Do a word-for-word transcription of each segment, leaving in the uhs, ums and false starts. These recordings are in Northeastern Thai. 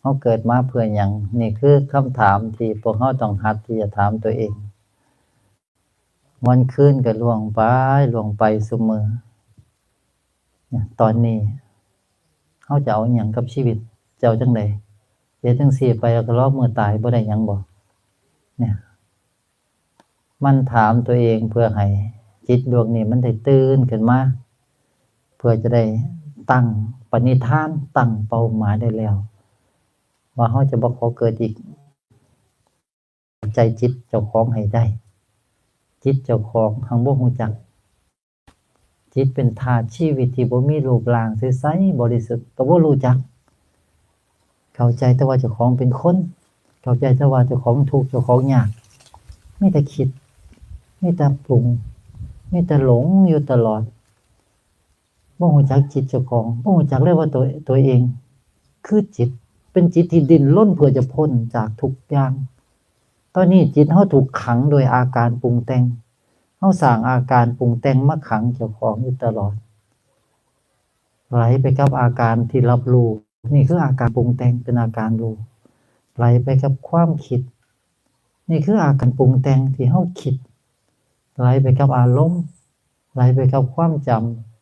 เฮาเกิดมาเพื่อหยัง นี่คือคำถามที่พวกเฮาต้องหัดที่จะถามตัวเอง วันคืนก็ล่วงไป ล่วงไปซุมื้อ เนี่ย ตอนนี้เฮาจะเอาอิหยังกับชีวิต จะเอาจั่งใด เฮ็ดจั่งซี้ไปแล้วก็รอมื้อตายบ่ได้หยังบ่ เนี่ย มันถามตัวเองเพื่อให้จิตดวงนี้มันได้ตื่นขึ้นมา เพื่อจะได้ตั้งปณิธาน ตั้งเป้าหมายได้แล้ว ว่าเฮาจะบ่ขอเกิดอีก ใจจิตเจ้าของให้ได้ จิตเจ้าของหั้นบ่ฮู้จัก จิตเป็นธาตุชีวิตที่บ่มีรูปร่าง ใสๆ บริสุทธิ์ ก็บ่รู้จัก เข้าใจแต่ว่าเจ้าของเป็นคน เข้าใจแต่ว่าเจ้าของทุกข์ เจ้าของยาก มีแต่คิด มีแต่ปรุง มีแต่หลงอยู่ตลอด บ่ฮู้จักจิตเจ้าของ บ่ฮู้จักเลยว่าตัว ตัวเอง คือจิต เป็นจิตที่ดิ้นรนเพื่อจะพ้นจากทุกอย่าง ตอนนี้จิตเฮาถูกขังโดยอาการปรุงแต่ง เฮาสร้างอาการปรุงแต่งมาขังเจ้าของอยู่ตลอด ไหลไปกับอาการที่รับรู้ นี่คืออาการปรุงแต่ง เป็นอาการรู้ ไหลไปกับความคิด นี่คืออาการปรุงแต่งที่เฮาคิด ไหลไปกับอารมณ์ ไหลไปกับความจ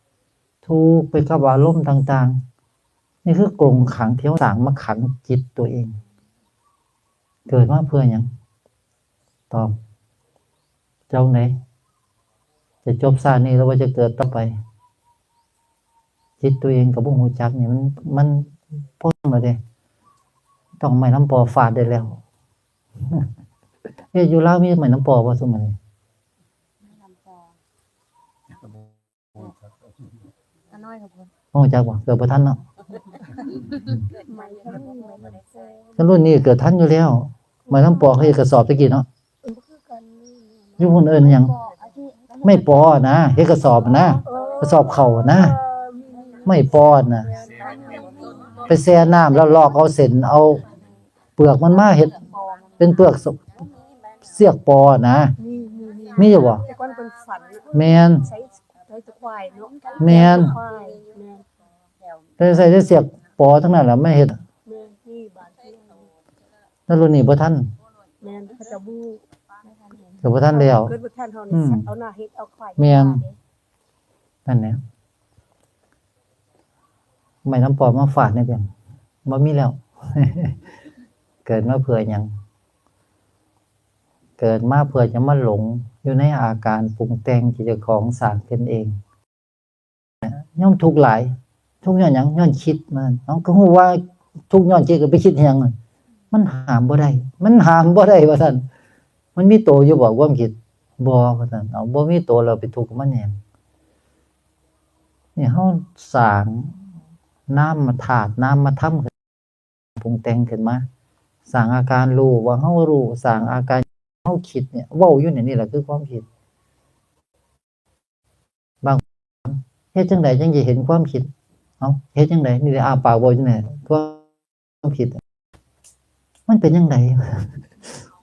ำ ถูกไปกับอารมณ์ต่างๆ นี่คือกรงขังที่เฮาสร้างมาขังจิตตัวเอง เกิดมาเพื่อหยัง ตอบ เจ้าไหน จะจบชาตินี้หรือว่าจะเกิดต่อไป จิตตัวเองก็บ่ฮู้จักนี่ มัน มันพ้นแล้วเด้ ต้องไม้นำปอฟาดได้แล้ว เอ๊ะ อยู่ลาวมีไม้นำปอบ่ซุมื้อนี้ น้ำปอ ก็น้อยครับผม บ่ฮู้จักบ่ เกิดบ่ทันเนาะ คันรุ่นนี้เกิดทันอยู่แล้ว ไม้นำปอเขาเฮ็ดกระสอบตะกี้เนาะ อยู่พุ้นเอิ้นหยัง ไม้ปอนะ เฮ็ดกระสอบนะ กระสอบข้าวนะ ไม้ปอนะ ไปแช่น้ำแล้วลอกเอาเส้น เอาเปลือกมันมาเฮ็ดเป็นเปลือกส- เสียกปอนะ มี มี มี มีอยู่บ่ แต่ก่อนเพิ่นฝัน แม่น ใช้ ใช้ตะข่ายเนาะ แม่น ตะข่าย แม่น แต่ใส่แต่เสียกปอทั้งนั้นแหละ ไม่เฮ็ด แม่น มีบางที่ แล้วรุ่นนี้บ่ทัน แม่น เขาจะบู้ ก็บ่ทันแล้ว เกิดบ่ทันเฮานี่ อืม เอาหน้าเฮ็ด เอาข่าย แม่น นั่นแหละ ไม้นำปอมาฟาดนี่เพียง บ่มีแล้ว เกิดมาเพื่อหยัง เกิดมาเพื่อจะมาหลงอยู่ในอาการปรุงแต่งที่เจ้าของสร้างขึ้นเอง ย่อมทุกข์หลาย ทุกข์ย้อนหยัง ย้อนคิดมัน เฮาก็ฮู้ว่าทุกข์ย้อนคิด ก็ไปคิดหยัง มันห้ามบ่ได้ มันห้ามบ่ได้ว่าซั่น มันมีโตอยู่บ่ความคิด บ่ว่าซั่น เอา บ่มีโตแล้วไปทุกข์กับมันหยัง นี่เฮาสร้างนามธาตุ นามธรรม ปรุงแต่งขึ้นมา สร้างอาการรู้ว่าเฮารู้ สร้างอาการเฮาคิดเนี่ย เว้าอยู่เนี่ย นี่แหละคือความคิด บางคน เฮ็ดจั่งใดจั่งสิเห็นความคิด เอ้า เฮ็ดจั่งใด นี่แหละ อ้าปากเว้าอยู่เนี่ย ความคิด มันเป็นจั่งใด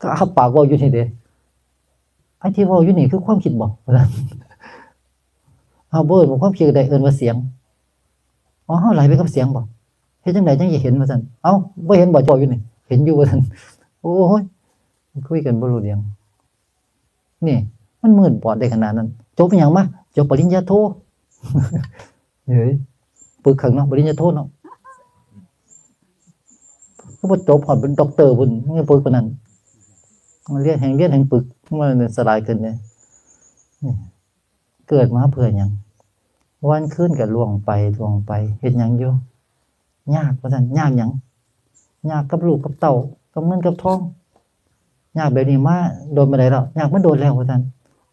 ก็อ้าปากเว้าอยู่นี่เด้ ไอ้ที่เว้าอยู่นี่คือความคิดบ่ เฮาบ่เอิ้นว่าความคิดก็ได้ เอิ้นว่าเสียง อ๋อ เฮาไหลไปกับเสียงบ่ เฮ็ดจั่งใดจั่งสิเห็นว่าซั่น เอ้า บ่เห็นบ่ เจ้าอยู่นี่ เห็นอยู่ว่าซั่น โอ้ย คุยกันบ่รู้เรื่อง นี่ มันมืดบอดได้ขนาดนั้น จบอิหยังมา จบปริญญาโท เฮ้ย ปึกคักเนาะ ปริญญาโทเนาะ ก็บ่จบฮอดเป็นด็อกเตอร์พุ้น ยังปึกปานนั้น เรียนแฮ่งเรียนแฮ่งปึก มันสลายขึ้นเด้ นี่ เกิดมาเพื่อหยัง วันคืนก็ล่วงไป ล่วงไป เฮ็ดหยังอยู่ ยากว่าซั่น ยากหยัง ยากกับลูกกับเต้า กับเงินกับทอง ยากแบบนี้มาโดนปานใดแล้ว ยากมาโดนแล้วว่าซั่น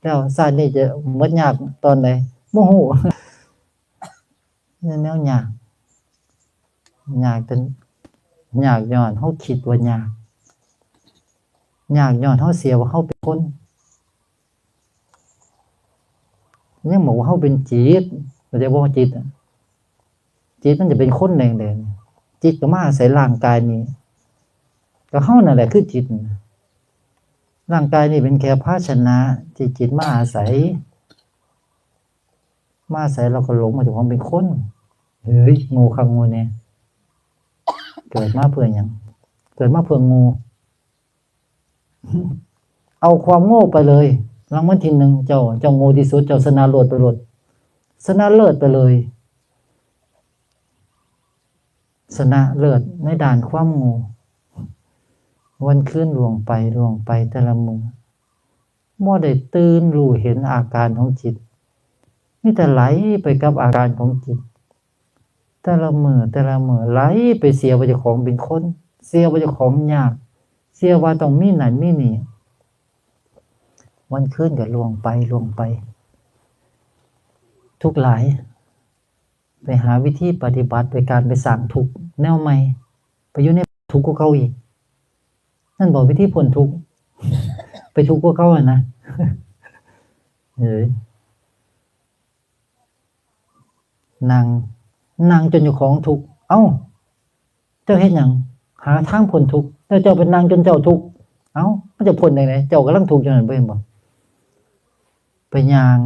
แล้วชาตินี้จะหมดยากตอนใด บ่ฮู้ นี่แนวยาก ยากจน ยากย้อนเฮาคิดว่ายาก ยากย้อนเฮาเชื่อว่าเฮาเป็นคน ยังบอกว่าเฮาเป็นจิต บ่ได้บอกว่าจิตอะ จิตมันจะเป็นคนได้จั่งใด จิตก็มาอาศัยร่างกายนี้ ก็เฮานั่นแหละคือจิต ร่างกายนี้เป็นแค่ภาชนะที่จิตมาอาศัย มาอาศัยเราก็หลงว่าเจ้าของเป็นคน เฮ้ย โง่คักโง่แน่ เกิดมาเพื่อหยัง เกิดมาเพื่อโง่ เอาความโง่ไปเลย รางวัลที่หนึ่ง เจ้า เจ้าโง่ที่สุด เจ้าชนะโลดไปโลด ชนะเลิศไปเลย ชนะเลิศในด้านความโง่ วันคืนล่วงไปล่วงไปแต่ละมื้อ บ่ได้ตื่นรู้เห็นอาการของจิต มีแต่ไหลไปกับอาการของจิต แต่ละมื้อแต่ละมื้อ ไหลไปเชื่อว่าเจ้าของเป็นคน เชื่อว่าเจ้าของยาก เชื่อว่าต้องมีนั่นมีนี่ วันคืนก็ล่วงไปล่วงไป ทุกข์หลาย ไปหาวิธีปฏิบัติโดยการไปสร้างทุกข์แนวใหม่ ไปอยู่ในทุกข์กว่าเก่าอีก นั่นบอกวิธีพ้นทุกข์ ไปทุกข์กว่าเก่าอะนะ เฮ้ย นั่ง นั่งจนเจ้าของทุกข์ เอ้า เจ้าเฮ็ดหยัง หาทางพ้นทุกข์ แล้วเจ้าไปนั่งจนเจ้าทุกข์ เอ้า มันจะพ้นได้ไง เจ้ากำลังทุกข์อยู่นั่นบ่เห็นบ่ ไปย่าง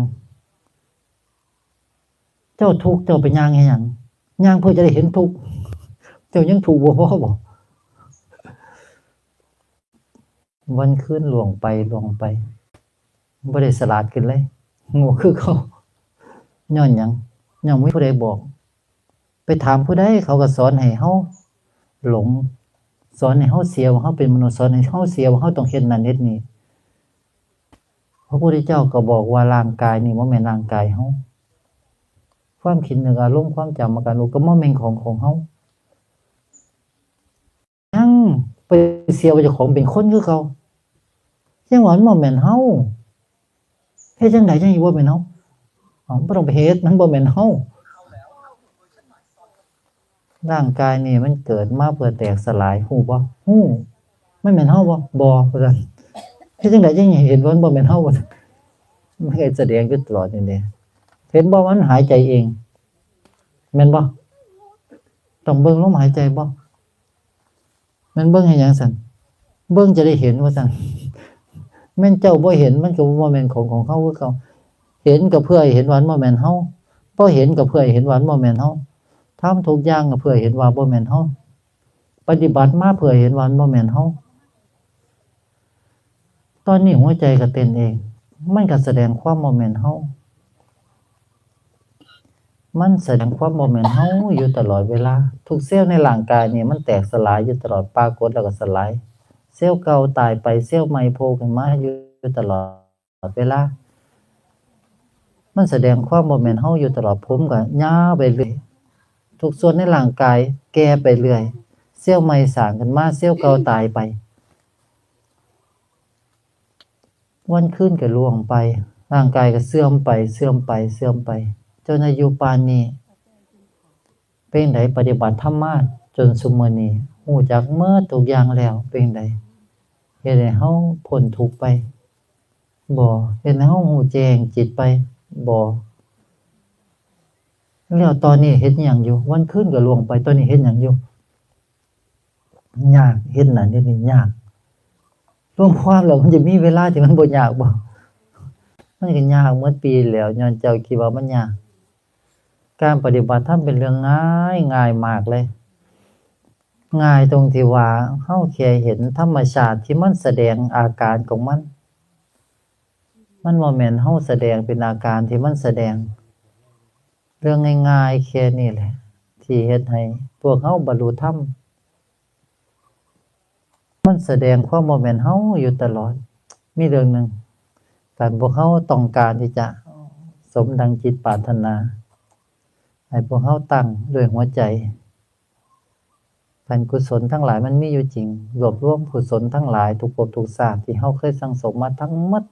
เจ้าทุกข์ เจ้าไปย่างเฮ็ดหยัง ย่างเพื่อจะได้เห็นทุกข์ เจ้ายังทุกข์บ่พอบ่ วันคืนล่วงไปล่วงไป บ่ได้ฉลาดขึ้นเลย โง่คือเก่า ย้อนหยัง ย้อนบ่มีผู้ใดบอก ไปถามผู้ใดเขาก็สอนให้เฮาหลง สอนให้เฮาเชื่อว่าเฮาเป็นมนุษย์ สอนให้เฮาเชื่อว่าเฮาต้องเฮ็ดนั่นเฮ็ดนี่ พระพุทธเจ้าก็บอกว่าร่างกายนี่บ่แม่นร่างกายเฮา ความคิดนึกอารมณ์ ความจำอาการรู้ก็บ่แม่นของของเฮา ยังไปเชื่อว่าเจ้าของเป็นคนคือเก่า ยังว่ามันบ่แม่นเฮา เฮ็ดจั่งใดจั่งสิบ่แม่นเฮา เอ้า บ่ต้องไปเฮ็ด มันบ่แม่นเฮา ร่างกายนี่มันเกิดมาเพื่อแตกสลาย ฮู้บ่ ฮู้ มันแม่นเฮาบ่ บ่ ว่าซั่น เฮ็ดจั่งใดจั่งสิเห็นว่ามันบ่แม่นเฮา ว่าซั่น มันก็แสดงอยู่ตลอดนี่เด้ เห็นบ่ มันหายใจเอง แม่นบ่ ต้องเบิ่งลมหายใจบ่ แม่นเบิ่งให้หยังซั่น เบิ่งจะได้เห็นว่าซั่น แม่นเจ้าบ่เห็น มันก็บ่แม่นของของเฮาคือเก่า เห็นก็เพื่อให้เห็นว่ามันบ่แม่นเฮา บ่เห็นก็เพื่อให้เห็นว่ามันบ่แม่นเฮา ทำทุกอย่างก็เพื่อให้เห็นว่าบ่แม่นเฮา ปฏิบัติมาเพื่อให้เห็นว่ามันบ่แม่นเฮา ตอนนี้หัวใจก็เต้นเอง มันก็แสดงความบ่แม่นเฮา มันแสดงความบ่แม่นเฮาอยู่ตลอดเวลา ทุกเซลล์ในร่างกายนี่มันแตกสลายอยู่ตลอด ปรากฏแล้วก็สลาย เซลล์เก่าตายไป เซลล์ใหม่โผล่ขึ้นมาอยู่ตลอดเวลา มันแสดงความบ่แม่นเฮาอยู่ตลอด ผมก็ยาวไปเรื่อย ทุกส่วนในร่างกายแก่ไปเรื่อย เซลล์ใหม่สร้างขึ้นมา เซลล์เก่าตายไป วันคืนก็ล่วงไป ร่างกายก็เสื่อมไป เสื่อมไป เสื่อมไป จนอายุปานนี้ เป็นไดปฏิบัติธรรมมาจนซุมื้อนี้ ฮู้จักหมดทุกอย่างแล้ว เป็นได เฮ็ดให้เฮาพ้นทุกข์ไป บ่ เฮ็ดให้เฮาฮู้แจ้งจิตไป บ่ แล้วตอนนี้เฮ็ดหยังอยู่ วันคืนก็ล่วงไป ตอนนี้เฮ็ดหยังอยู่ ยาก เฮ็ดนั่นเฮ็ดนี่ยาก รวมความแล้วมันจะมีเวลาที่มันบ่ยากบ่ มันก็ยากหมดปีแล้ว ย้อนเจ้าคิดว่ามันยาก การปฏิบัติธรรมเป็นเรื่องง่าย ง่ายมากเลย ง่ายตรงที่ว่าเฮาแค่เห็นธรรมชาติที่มันแสดงอาการของมัน มันบ่แม่นเฮาแสดงเป็นอาการที่มันแสดง เรื่องง่ายๆแค่นี้แหละ ที่เฮ็ดให้พวกเฮาบรรลุธรรม มันแสดงความบ่แม่นเฮาอยู่ตลอด มีเรื่องหนึ่ง การพวกเฮาต้องการที่จะสมดังจิตปรารถนา ให้พวกเฮาตั้งด้วยหัวใจ การกุศลทั้งหลายมันมีอยู่จริง รวบรวมกุศลทั้งหลายทุกภพทุกชาติที่เฮาเคยสั่งสมมาทั้งหมด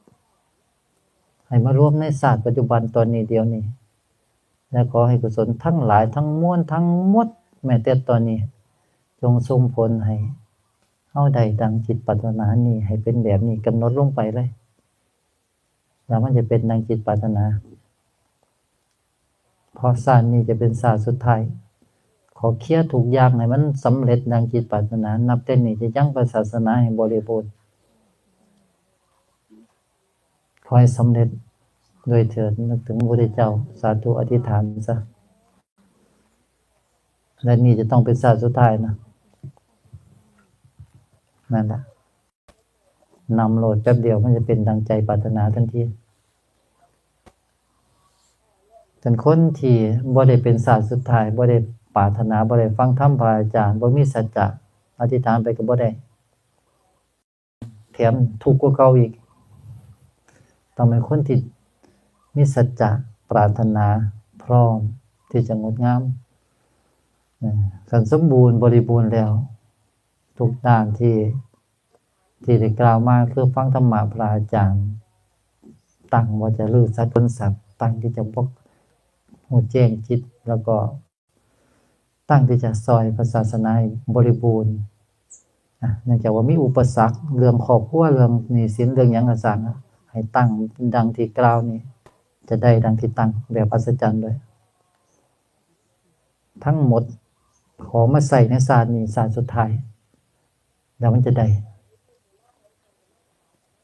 ให้มารวมในชาติปัจจุบันตอนนี้เดี๋ยวนี้ และขอให้กุศลทั้งหลายทั้งมวลทั้งหมด แม้แต่ตอนนี้ จงส่งผลให้เฮาได้ดังจิตปรารถนานี้ ให้เป็นแบบนี้ กำหนดลงไปเลย แล้วมันจะเป็นดังจิตปรารถนา เพราะชาตินี้จะเป็นชาติสุดท้าย ขอเคลียร์ทุกอย่างให้มันสำเร็จดังจิตปรารถนา นับแต่นี้จะยังพระศาสนาให้บริบูรณ์ ขอให้สำเร็จด้วยเถิด นึกถึงพระพุทธเจ้า สาธุ อธิษฐานซะ และนี่จะต้องเป็นชาติสุดท้ายนะ นั่นแหละ นำโลดแป๊บเดียวมันจะเป็นดังใจปรารถนาทันที แต่คนที่บ่ได้เป็นชาติสุดท้าย บ่ได้ปรารถนา บ่ได้ฟังธรรมพระอาจารย์ บ่มีสัจจะ อธิษฐานไปก็บ่ได้ แถมทุกข์กว่าเก่าอีก ต้องเป็นคนที่มีสัจจะปรารถนาพร้อมที่จะงดงาม เอ่อ คันสมบูรณ์บริบูรณ์แล้ว ทุกด้านที่ ที่ได้กล่าวมาคือฟังธรรมะพระอาจารย์ ตั้งว่าจะลือสัตว์คนสัตว์ ตั้งที่จะบ่ฮู้แจ้งจิต แล้วก็ตั้งที่จะซอยพระศาสนาให้บริบูรณ์ อ่ะ เนื่องจากว่ามีอุปสรรคเรื่องครอบครัว เรื่องหนี้สิน เรื่องหยังก็ซ่าง ให้ตั้งดังที่กล่าวนี่ จะได้ดังที่ตั้งแบบอัศจรรย์เลย ทั้งหมดขอมาใส่ในชาตินี้ ชาติสุดท้าย แล้วมันจะได้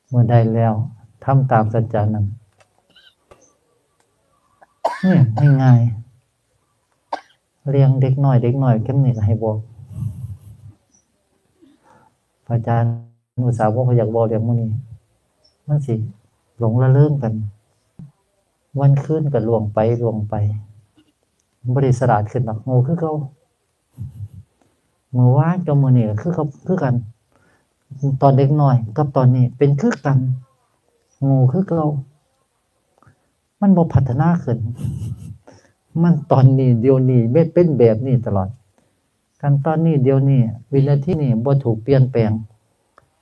เมื่อได้แล้ว ทำตามสัจจานั้น เนี่ย ง่ายๆ เลี้ยงเด็กน้อย เด็กน้อยแค่นี้ก็ให้บอก พระอาจารย์อุตส่าห์บอกว่าอยากบอกเรื่องมื้อนี้ มันสิหลงละเลิงกัน วันคืนก็ล่วงไป ล่วงไป บ่ได้ฉลาดขึ้นดอก โง่คือเก่า มื้อวานกับมื้อนี้ก็คือเขา คือกัน ตอนเด็กน้อยกับตอนนี้เป็นคือกัน โง่คือเก่า มันบ่พัฒนาขึ้น มันตอนนี้เดี๋ยวนี้เป็นแบบนี้ตลอด การตอนนี้เดี๋ยวนี้ วินาทีนี้บ่ถูกเปลี่ยนแปลง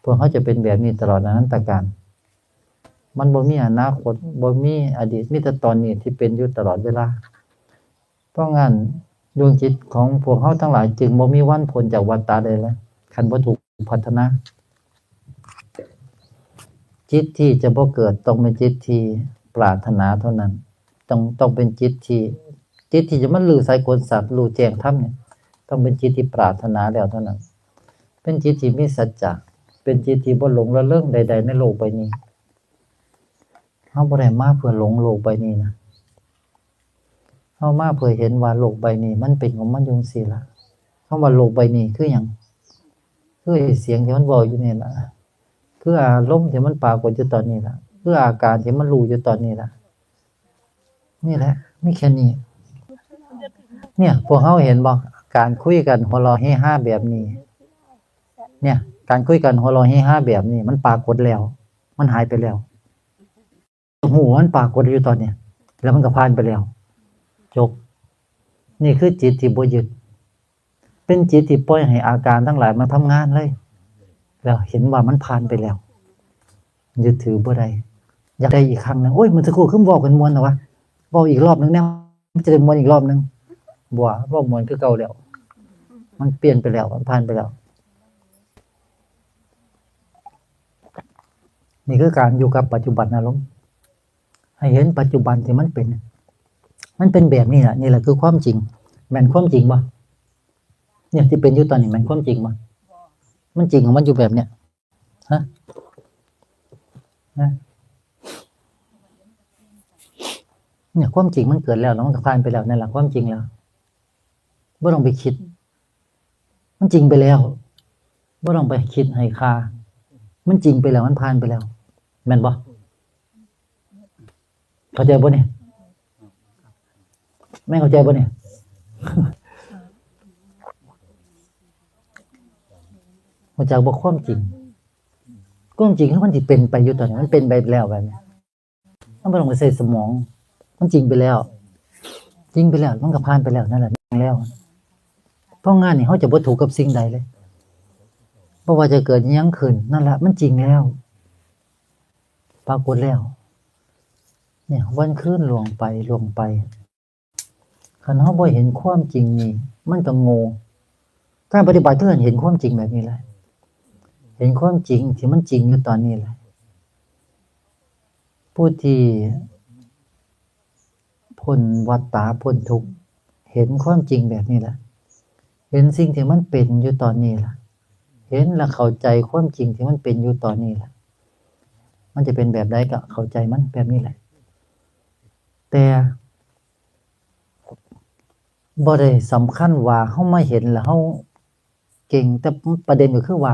พวกเขาจะเป็นแบบนี้ตลอดอนันตกาล มันบ่มีอนาคต บ่มีอดีต มีแต่ตอนนี้ที่เป็นอยู่ตลอดเวลา เพราะงั้นดวงจิตของพวกเขาทั้งหลายจึงบ่มีวันพ้นจากวัฏฏะได้เลย คันบ่ถูกพัฒนา จิตที่จะบ่เกิดต้องเป็นจิตที่ปรารถนาเท่านั้น ต้อง ต้องเป็นจิตที่ จิตที่จะมาลื้อไขขนสัตว์ รู้แจ้งธรรมเนี่ย ต้องเป็นจิตที่ปรารถนาแล้วเท่านั้น เป็นจิตที่มีสัจจะ เป็นจิตที่บ่หลงละเลิงใดๆในโลกใบนี้ เฮาบ่ได้มาเพื่อหลงโลกใบนี้นะ เฮามาเพื่อเห็นว่าโลกใบนี้มันเป็นของมันอยู่จั่งซี้ล่ะ คำว่าโลกใบนี้คือหยัง คือไอ้เสียงที่มันเว้าอยู่นี่ล่ะ คืออารมณ์ที่มันปรากฏอยู่ตอนนี้ล่ะ คืออาการที่มันรู้อยู่ตอนนี้ล่ะ นี่แหละ มีแค่นี้ เนี่ย พวกเฮาเห็นบ่ การคุยกันหัวเราะเฮฮาแบบนี้ เนี่ย การคุยกันหัวเราะเฮฮาแบบนี้ มันปรากฏแล้ว มันหายไปแล้ว ฮู้ว่ามันปรากฏอยู่ตอนเนี้ย แล้วมันก็ผ่านไปแล้ว จบ นี่คือจิตที่บ่ยึด เป็นจิตที่ปล่อยให้อาการทั้งหลายมันทำงานเลย แล้วเห็นว่ามันผ่านไปแล้ว ยึดถือบ่ได้ อยากได้อีกครั้งหนึ่ง โอ้ย มันสักครู่คือเว้ากันม่วนนะวะ เว้าอีกรอบหนึ่งแน่ มันจะได้ม่วนอีกรอบหนึ่ง บ่ เว้าม่วนคือเก่าแล้ว มันเปลี่ยนไปแล้ว มันผ่านไปแล้ว นี่คือการอยู่กับปัจจุบันอารมณ์ ให้เห็นปัจจุบันที่มันเป็น มันเป็นแบบนี้แหละ นี่แหละคือความจริง แม่นความจริงบ่ เนี่ยที่เป็นอยู่ตอนนี้แม่นความจริงบ่ มันจริงของมันอยู่แบบเนี้ย ฮะ ฮะ เนี่ยความจริงมันเกิดแล้ว แล้วมันก็ผ่านไปแล้ว นั่นแหละความจริงแล้ว บ่ต้องไปคิด มันจริงไปแล้ว บ่ต้องไปคิดให้ค่า มันจริงไปแล้ว มันผ่านไปแล้ว แม่นบ่ เข้าใจบ่เนี่ย แม่นเข้าใจบ่เนี่ย รู้จักบ่ความจริง ความจริงคือมันสิเป็นไปอยู่ตอนนี้ มันเป็นไปแล้วแบบนี้ มันบ่ต้องไปใส่สมอง มันจริงไปแล้ว จริงไปแล้ว มันก็ผ่านไปแล้ว นั่นแหละ แล้ว เพราะงั้นนี่ เฮาจะบ่ทุกข์กับสิ่งใดเลย บ่ว่าจะเกิดอิหยังขึ้น นั่นแหละ มันจริงแล้ว ปรากฏแล้ว เนี่ย วันคืนล่วงไป ล่วงไป คันเฮาบ่เห็นความจริงนี่ มันก็โง่ การปฏิบัติคือการเห็นความจริงแบบนี้แหละ เห็นความจริงที่มันจริงอยู่ตอนนี้แหละ ผู้ที่พ้นวัฏฏะ พ้นทุกข์ เห็นความจริงแบบนี้แหละ เห็นสิ่งที่มันเป็นอยู่ตอนนี้แหละ เห็นและเข้าใจความจริงที่มันเป็นอยู่ตอนนี้แหละ มันจะเป็นแบบใดก็เข้าใจมันแบบนี้แหละ แต่บ่ได้สำคัญว่าเฮามาเห็นแล้วเฮาเก่ง แต่ประเด็นก็คือว่า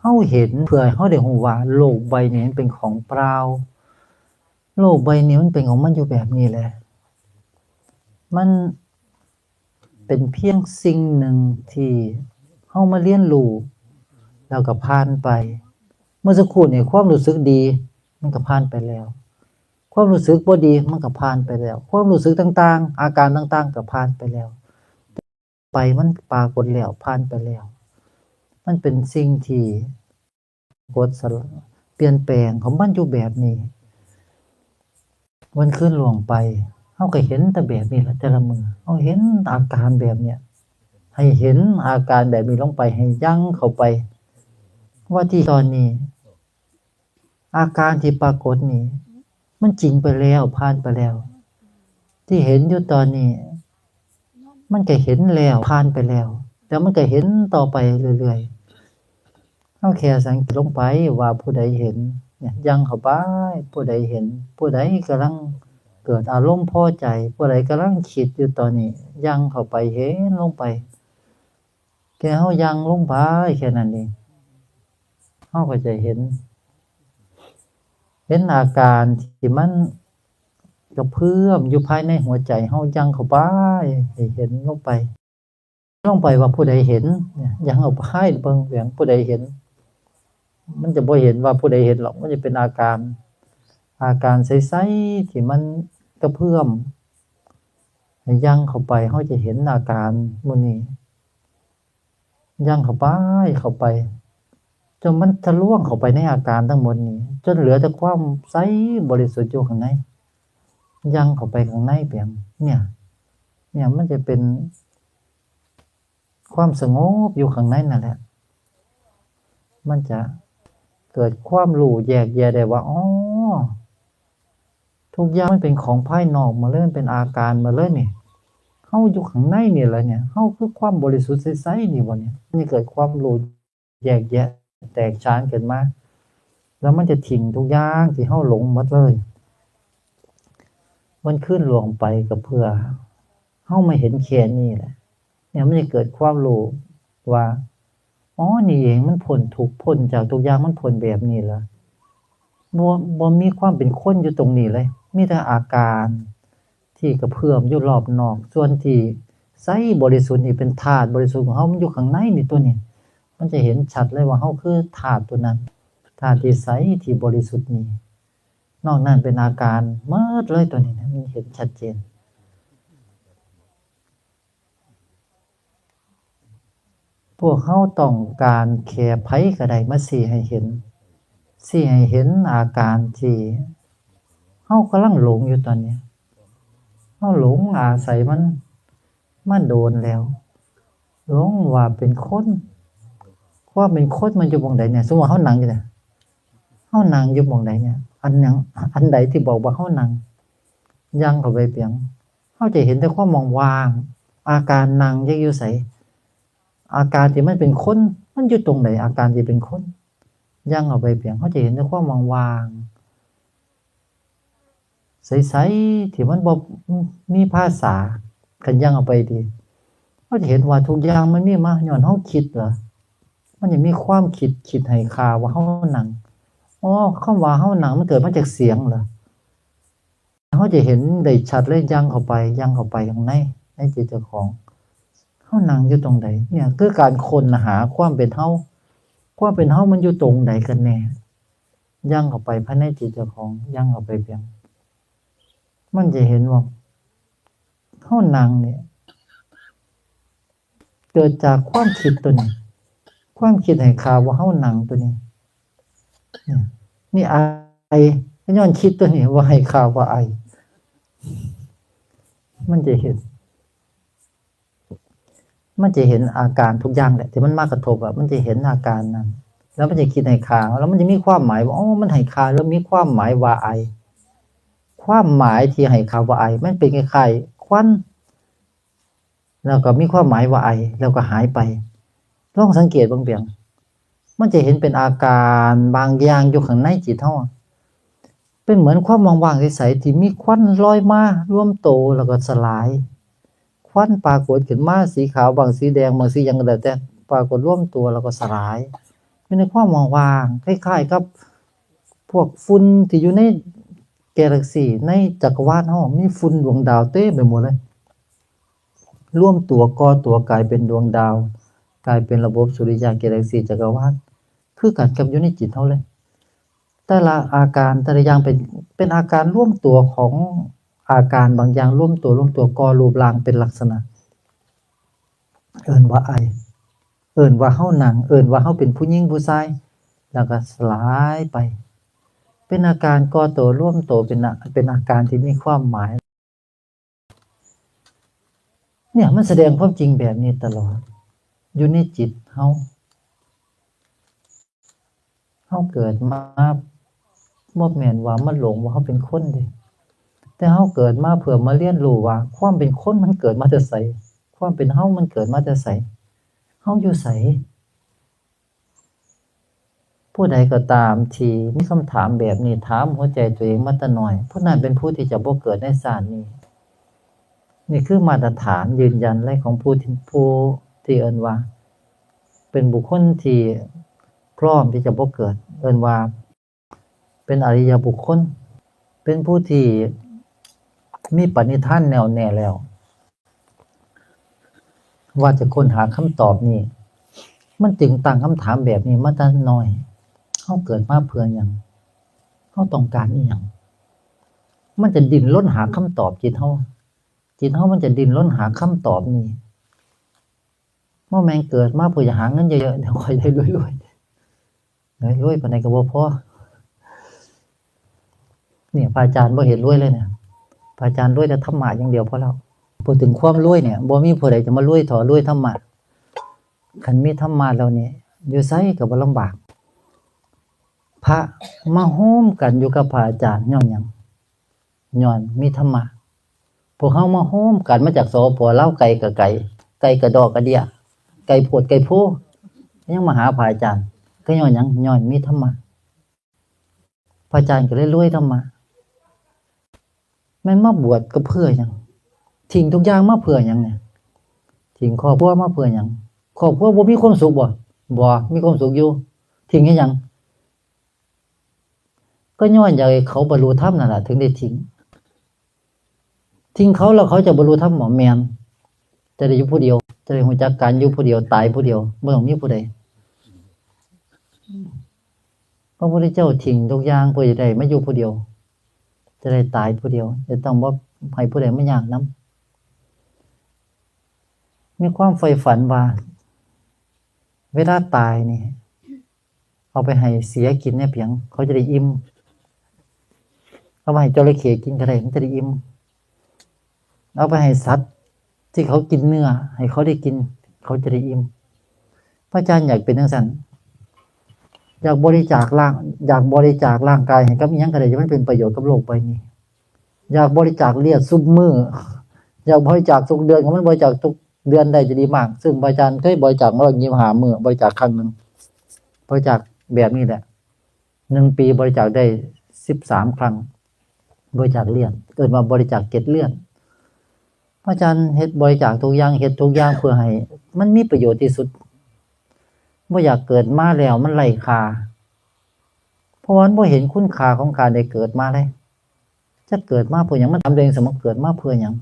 เฮาเห็นเพื่อให้เฮาได้รู้ว่าโลกใบนี้มันเป็นของเปล่า โลกใบนี้มันเป็นของมันอยู่แบบนี้แหละ มันเป็นเพียงสิ่งหนึ่งที่เฮามาเรียนรู้แล้วก็ผ่านไป เมื่อสักครู่นี่ความรู้สึกดีมันก็ผ่านไปแล้ว ความรู้สึกบ่ดีมันก็ผ่านไปแล้ว ความรู้สึกต่างๆ อาการต่างๆ ก็ผ่านไปแล้ว ไปมันปรากฏแล้ว ผ่านไปแล้ว มันเป็นสิ่งที่ปรากฏสละ เปลี่ยนแปลงของมันอยู่แบบนี้ วันคืนล่วงไป เฮาก็เห็นแต่แบบนี้ละแต่ละมื้อ เฮาเห็นอาการแบบเนี้ย ให้เห็นอาการแบบนี้ลงไป ให้ยังเข้าไป ว่าที่ตอนนี้ อาการที่ปรากฏนี่ มันจริงไปแล้ว ผ่านไปแล้ว ที่เห็นอยู่ตอนนี้ มันก็เห็นแล้ว ผ่านไปแล้ว แต่มันก็เห็นต่อไปเรื่อยๆ เฮาแค่สังเกตลงไปว่าผู้ใดเห็น เนี่ย ยังเข้าไป ผู้ใดเห็น ผู้ใดกำลังเกิดอารมณ์พอใจ ผู้ใดกำลังคิดอยู่ตอนนี้ ยังเข้าไป เห็นลงไป แค่เฮายังลงไปแค่นั้นเอง เฮาก็จะเห็น เห็นอาการที่มันกระเพื่อมอยู่ภายในหัวใจเฮา ยังเข้าไป ให้เห็นลงไป ลงไปว่าผู้ใดเห็น เนี่ย ยังเอาไปเบิ่งเพียงผู้ใดเห็น มันจะบ่เห็นว่าผู้ใดเห็นหรอก มันจะเป็นอาการ อาการใสๆ ที่มันกระเพื่อม ให้ยังเข้าไป เฮาจะเห็นอาการหมู่นี้ ยังเข้าไป เข้าไป จนมันทะลวงเข้าไปในอาการทั้งหมดนี้ จนเหลือแต่ความใสบริสุทธิ์อยู่ข้างใน ยังเข้าไปข้างในเพียง เนี่ย เนี่ยมันจะเป็นความสงบอยู่ข้างในนั่นแหละ มันจะเกิดความรู้แยกแยะได้ว่า อ๋อ ทุกอย่างมันเป็นของภายนอกหมดเลย มันเป็นอาการหมดเลยนี่ เฮาอยู่ข้างในนี่แหละเนี่ย เฮาคือความบริสุทธิ์ใสๆ นี่บ่เนี่ย มันจะเกิดความรู้แยกแยะแตกฉานขึ้นมา แล้วมันจะทิ้งทุกอย่างที่เฮาหลงหมดเลย วันคืนล่วงไปก็เพื่อเฮามาเห็นแค่นี้แหละ เนี่ยมันจะเกิดความรู้ว่า อ๋อ นี่เองมันพ้นทุกข์พ้นจากทุกอย่าง มันพ้นแบบนี้แล้ว บ่ บ่มีความเป็นคนอยู่ตรงนี้เลย มีแต่อาการที่กระเพื่อมอยู่รอบนอก ส่วนที่ใสบริสุทธิ์นี่เป็นธาตุบริสุทธิ์ของเฮา มันอยู่ข้างในนี่ตัวนี้ มันจะเห็นชัดเลยว่าเฮาคือธาตุตัวนั้น ธาตุที่ใสที่บริสุทธิ์นี่ นอกนั้นเป็นอาการหมดเลยตัวนี้นะ มันเห็นชัดเจน พวกเฮาต้องการแค่ไผก็ได้มาชี้ให้เห็น ชี้ให้เห็นอาการที่เฮากำลังหลงอยู่ตอนนี้ เฮาหลงอาศัยมันมาโดนแล้ว หลงว่าเป็นคน ความเป็นคนมันอยู่หม่องใดเนี่ย สมมุติว่าเฮานั่งอยู่เนี่ย เฮานั่งอยู่หม่องใดเนี่ย อันหยัง อันใดที่บอกว่าเฮานั่ง ยังเข้าไปเพียง เฮาจะเห็นแต่ความว่างๆ อาการนั่งจักอยู่ไส อาการที่มันเป็นคน มันอยู่ตรงใด อาการที่เป็นคน ยังเข้าไปเพียง เฮาจะเห็นแต่ความว่างๆ ใสๆ ที่มันบ่มีภาษา คันยังเข้าไปดี เฮาจะเห็นว่าทุกอย่างมันมีมาย้อนเฮาคิดเหรอ มันจะมีความคิด คิดให้ค่าว่าเฮานั่ง อ๋อ คำว่าเฮานั่งมันเกิดมาจากเสียงเหรอ เฮาจะเห็นได้ชัดเลย ยังเข้าไป ยังเข้าไปข้างใน ในจิตเจ้าของ เฮานั่งอยู่ตรงใด เนี่ยคือการค้นหาความเป็นเฮา ความเป็นเฮามันอยู่ตรงใดกันแน่ ยังเข้าไปภายในจิตเจ้าของ ยังเข้าไปเพียง มันจะเห็นว่าเฮานั่งเนี่ย เกิดจากความคิดตัวนี้ ความคิดให้ค่าว่าเฮานั่งตัวนี้ เนี่ย นี่ไอ ก็ย้อนคิดตัวนี้ว่าให้ค่าว่าไอ มันจะเห็น มันจะเห็นอาการทุกอย่างแหละ ที่มันมากระทบอะ มันจะเห็นอาการนั้น แล้วมันจะคิดให้ค่า แล้วมันจะมีความหมายว่า อ๋อ มันให้ค่า แล้วมีความหมายว่าไอ ความหมายที่ให้ค่าว่าไอ มันเป็นคล้ายๆ ควัน แล้วก็มีความหมายว่าไอ แล้วก็หายไป ลองสังเกตเบิ่งเพียง มันจะเห็นเป็นอาการบางอย่างอยู่ข้างในจิตเฮา เป็นเหมือนความว่างๆ ใสๆ ที่มีควันลอยมารวมโตแล้วก็สลาย ควันปรากฏขึ้นมาสีขาวบ้างสีแดงบ้างสีหยังก็แล้วแต่ ปรากฏรวมตัวแล้วก็สลาย อยู่ในความว่างๆ คล้ายๆ กับพวกฝุ่นที่อยู่ในกาแล็กซี ในจักรวาลเฮา มีฝุ่นดวงดาวเต็มไปหมดเลย รวมตัวก่อตัวกลายเป็นดวงดาว กลายเป็นระบบสุริยะ กาแล็กซี จักรวาล คือกันกับอยู่ในจิตเฮาเลย แต่ละอาการแต่ละอย่างเป็น เป็นอาการรวมตัวของอาการบางอย่าง รวมตัว รวมตัวก่อรูปร่างเป็นลักษณะ เอิ้นว่าไอ เอิ้นว่าเฮานั่ง เอิ้นว่าเฮาเป็นผู้หญิงผู้ชาย แล้วก็สลายไป เป็นอาการก่อตัวรวมตัว เป็นอะ เป็นอาการที่มีความหมาย เนี่ยมันแสดงความจริงแบบนี้ตลอด อยู่ในจิตเฮา เฮาเกิดมา บ่แม่นว่ามาหลงว่าเฮาเป็นคนเด้ แต่เฮาเกิดมาเพื่อมาเรียนรู้ว่าความเป็นคนมันเกิดมาแต่ไส ความเป็นเฮามันเกิดมาแต่ไส เฮาอยู่ไส ผู้ใดก็ตามที่มีคำถามแบบนี้ ถามหัวใจตัวเองมาแต่น้อย ผู้นั้นเป็นผู้ที่จะบ่เกิดในชาตินี้ นี่คือมาตรฐานยืนยันเลยของผู้ที่ ผู้ที่เอิ้นว่า เป็นบุคคลที่พร้อมที่จะบ่เกิด เอิ้นว่า เป็นอริยบุคคล เป็นผู้ที่มีปณิธานแน่วแน่แล้ว ว่าจะค้นหาคำตอบนี้ มันจึงตั้งคำถามแบบนี้มาแต่น้อย เฮาเกิดมาเพื่อหยัง เฮาต้องการอิหยัง มันจะดิ้นรนหาคำตอบ จิตเฮา จิตเฮามันจะดิ้นรนหาคำตอบนี้ บ่แม่นเกิดมาเพื่อจะหาเงินเยอะๆ เดี๋ยวค่อยได้รวยๆ เฮ้ย รวยปานใดก็บ่พอ เนี่ย พระอาจารย์บ่เห็นรวยเลยเนี่ย พระอาจารย์รวยแต่ธรรมะอย่างเดียวพอแล้ว พูดถึงความรวยเนี่ย บ่มีผู้ใดจะมารวยเท่ารวยธรรมะ คันมีธรรมะแล้วนี่ อยู่ไสก็บ่ลำบาก พระมาโฮมกันอยู่กับพระอาจารย์ย้อนหยัง ย้อนมีธรรมะ พวกเฮามาโฮมกันมาจาก สปป ลาว ไกลก็ไกล ไกลกะด้อกะเดี้ย ไกลโพดไกลโพ ยังมาหาพระอาจารย์ ก็ย้อนหยัง ย้อนมีธรรมะ พระอาจารย์ก็เลยรวยธรรมะ แม่นมาบวชก็เพื่อหยัง ทิ้งทุกอย่างมาเพื่อหยังเนี่ย ทิ้งครอบครัวมาเพื่อหยัง ครอบครัวบ่มีความสุขบ่ บ่ มีความสุขอยู่ ทิ้งเฮ็ดหยัง ก็ย้อนอยากให้เขาบรรลุธรรมนั่นล่ะ ถึงได้ทิ้ง ทิ้งเขาแล้วเขาจะบรรลุธรรมบ่ แม่น จะได้อยู่ผู้เดียว จะได้รู้จักการอยู่ผู้เดียว ตายผู้เดียว บ่ต้องมีผู้ใด พระพุทธเจ้าทิ้งทุกอย่างเพื่อจะได้มาอยู่ผู้เดียว จะได้ตายผู้เดียว จะต้องบ่ให้ผู้ใดมายากนำ มีความใฝ่ฝันว่า เวลาตายนี่ เอาไปให้เสือกินแหน่เปียง เขาจะได้อิ่ม เอาไปให้จระเข้กินก็ได้ มันจะได้อิ่ม เอาไปให้สัตว์ที่เขากินเนื้อ ให้เขาได้กิน เขาจะได้อิ่ม พระอาจารย์อยากเป็นจั่งซั้น อยากบริจาคร่าง อยากบริจาคร่างกายให้กับอิหยังก็ได้ ที่มันเป็นประโยชน์กับโลกใบนี้ อยากบริจาคเลือดซุมื้อ อยากบริจาคทุกเดือน คันมันบริจาคทุกเดือนได้จะดีมาก ซึ่งพระอาจารย์เคยบริจาคมาแล้วยี่สิบห้ามื้อ บริจาคครั้งหนึ่ง บริจาคแบบนี้แหละ หนึ่งปีบริจาคได้สิบสามครั้ง บริจาคเลือด เอิ้นว่าบริจาคเกล็ดเลือด พระอาจารย์เฮ็ดบริจาคทุกอย่าง เฮ็ดทุกอย่างเพื่อให้มันมีประโยชน์ที่สุด บ่อยากเกิดมาแล้วมันไร้ค่า เพราะว่ามันบ่เห็นคุณค่าของการได้เกิดมาเลย จะเกิดมาเพื่อหยัง มันถามตัวเองเสมอ เกิดมาเพื่อหยัง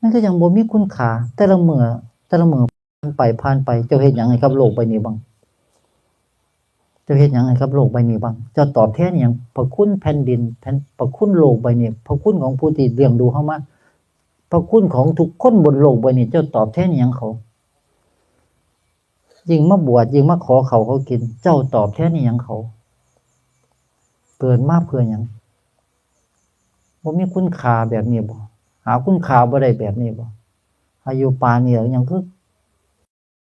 มันก็ยังบ่มีคุณค่า แต่ละมื้อ แต่ละมื้อผ่านไป ผ่านไป เจ้าเฮ็ดหยังให้กับโลกใบนี้บ้าง เจ้าเฮ็ดหยังให้กับโลกใบนี้บ้าง เจ้าตอบแทนหยัง พระคุณแผ่นดิน แผ่น พระคุณโลกใบนี้ พระคุณของผู้ที่เลี้ยงดูเฮามา พระคุณของทุกคนบนโลกใบนี้ เจ้าตอบแทนหยังเขา ยิ่งมาบวช ยิ่งมาขอข้าวเขากิน เจ้าตอบแทนหยังเขา เกิดมาเพื่อหยัง บ่มีคุณค่าแบบนี้บ่ หาคุณค่าบ่ได้แบบนี้บ่ อายุปานนี้แล้วยังคือ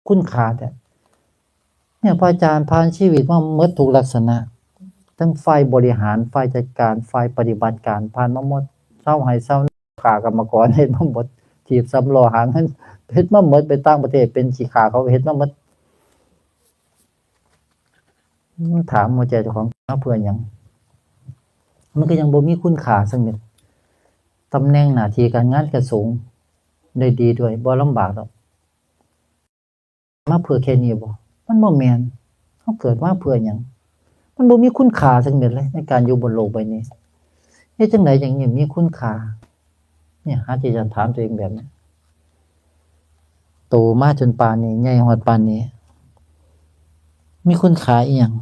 คุณค่าแท้ เนี่ย พระอาจารย์ผ่านชีวิตมาหมดทุกลักษณะ ทั้งฝ่ายบริหาร ฝ่ายจัดการ ฝ่ายปฏิบัติการ ผ่านมาหมด ชาวไร่ชาวนา ฆ่ากรรมกร เฮ็ดมาหมด ถีบสามล้อหาเงิน เฮ็ดมาหมด ไปต่างประเทศเป็นขี้ข้าเขา เฮ็ดมาหมด ถามหัวใจเจ้าของ มาเพื่อหยัง มันก็ยังบ่มีคุณค่าสักนิด ตำแหน่งหน้าที่การงานก็สูง ได้ดีด้วย บ่ลำบากดอก มาเพื่อแค่นี้บ่ มันบ่แม่น เราเกิดมาเพื่อหยัง มันบ่มีคุณค่าจักเม็ดเลย ในการอยู่บนโลกใบนี้ เฮ็ดจั่งใดจั่งสิมีคุณค่า เนี่ย หาที่จะถามตัวเองแบบนี้ โตมาจนปานนี้ ใหญ่ฮอดปานนี้ มีคุณค่าอิหยัง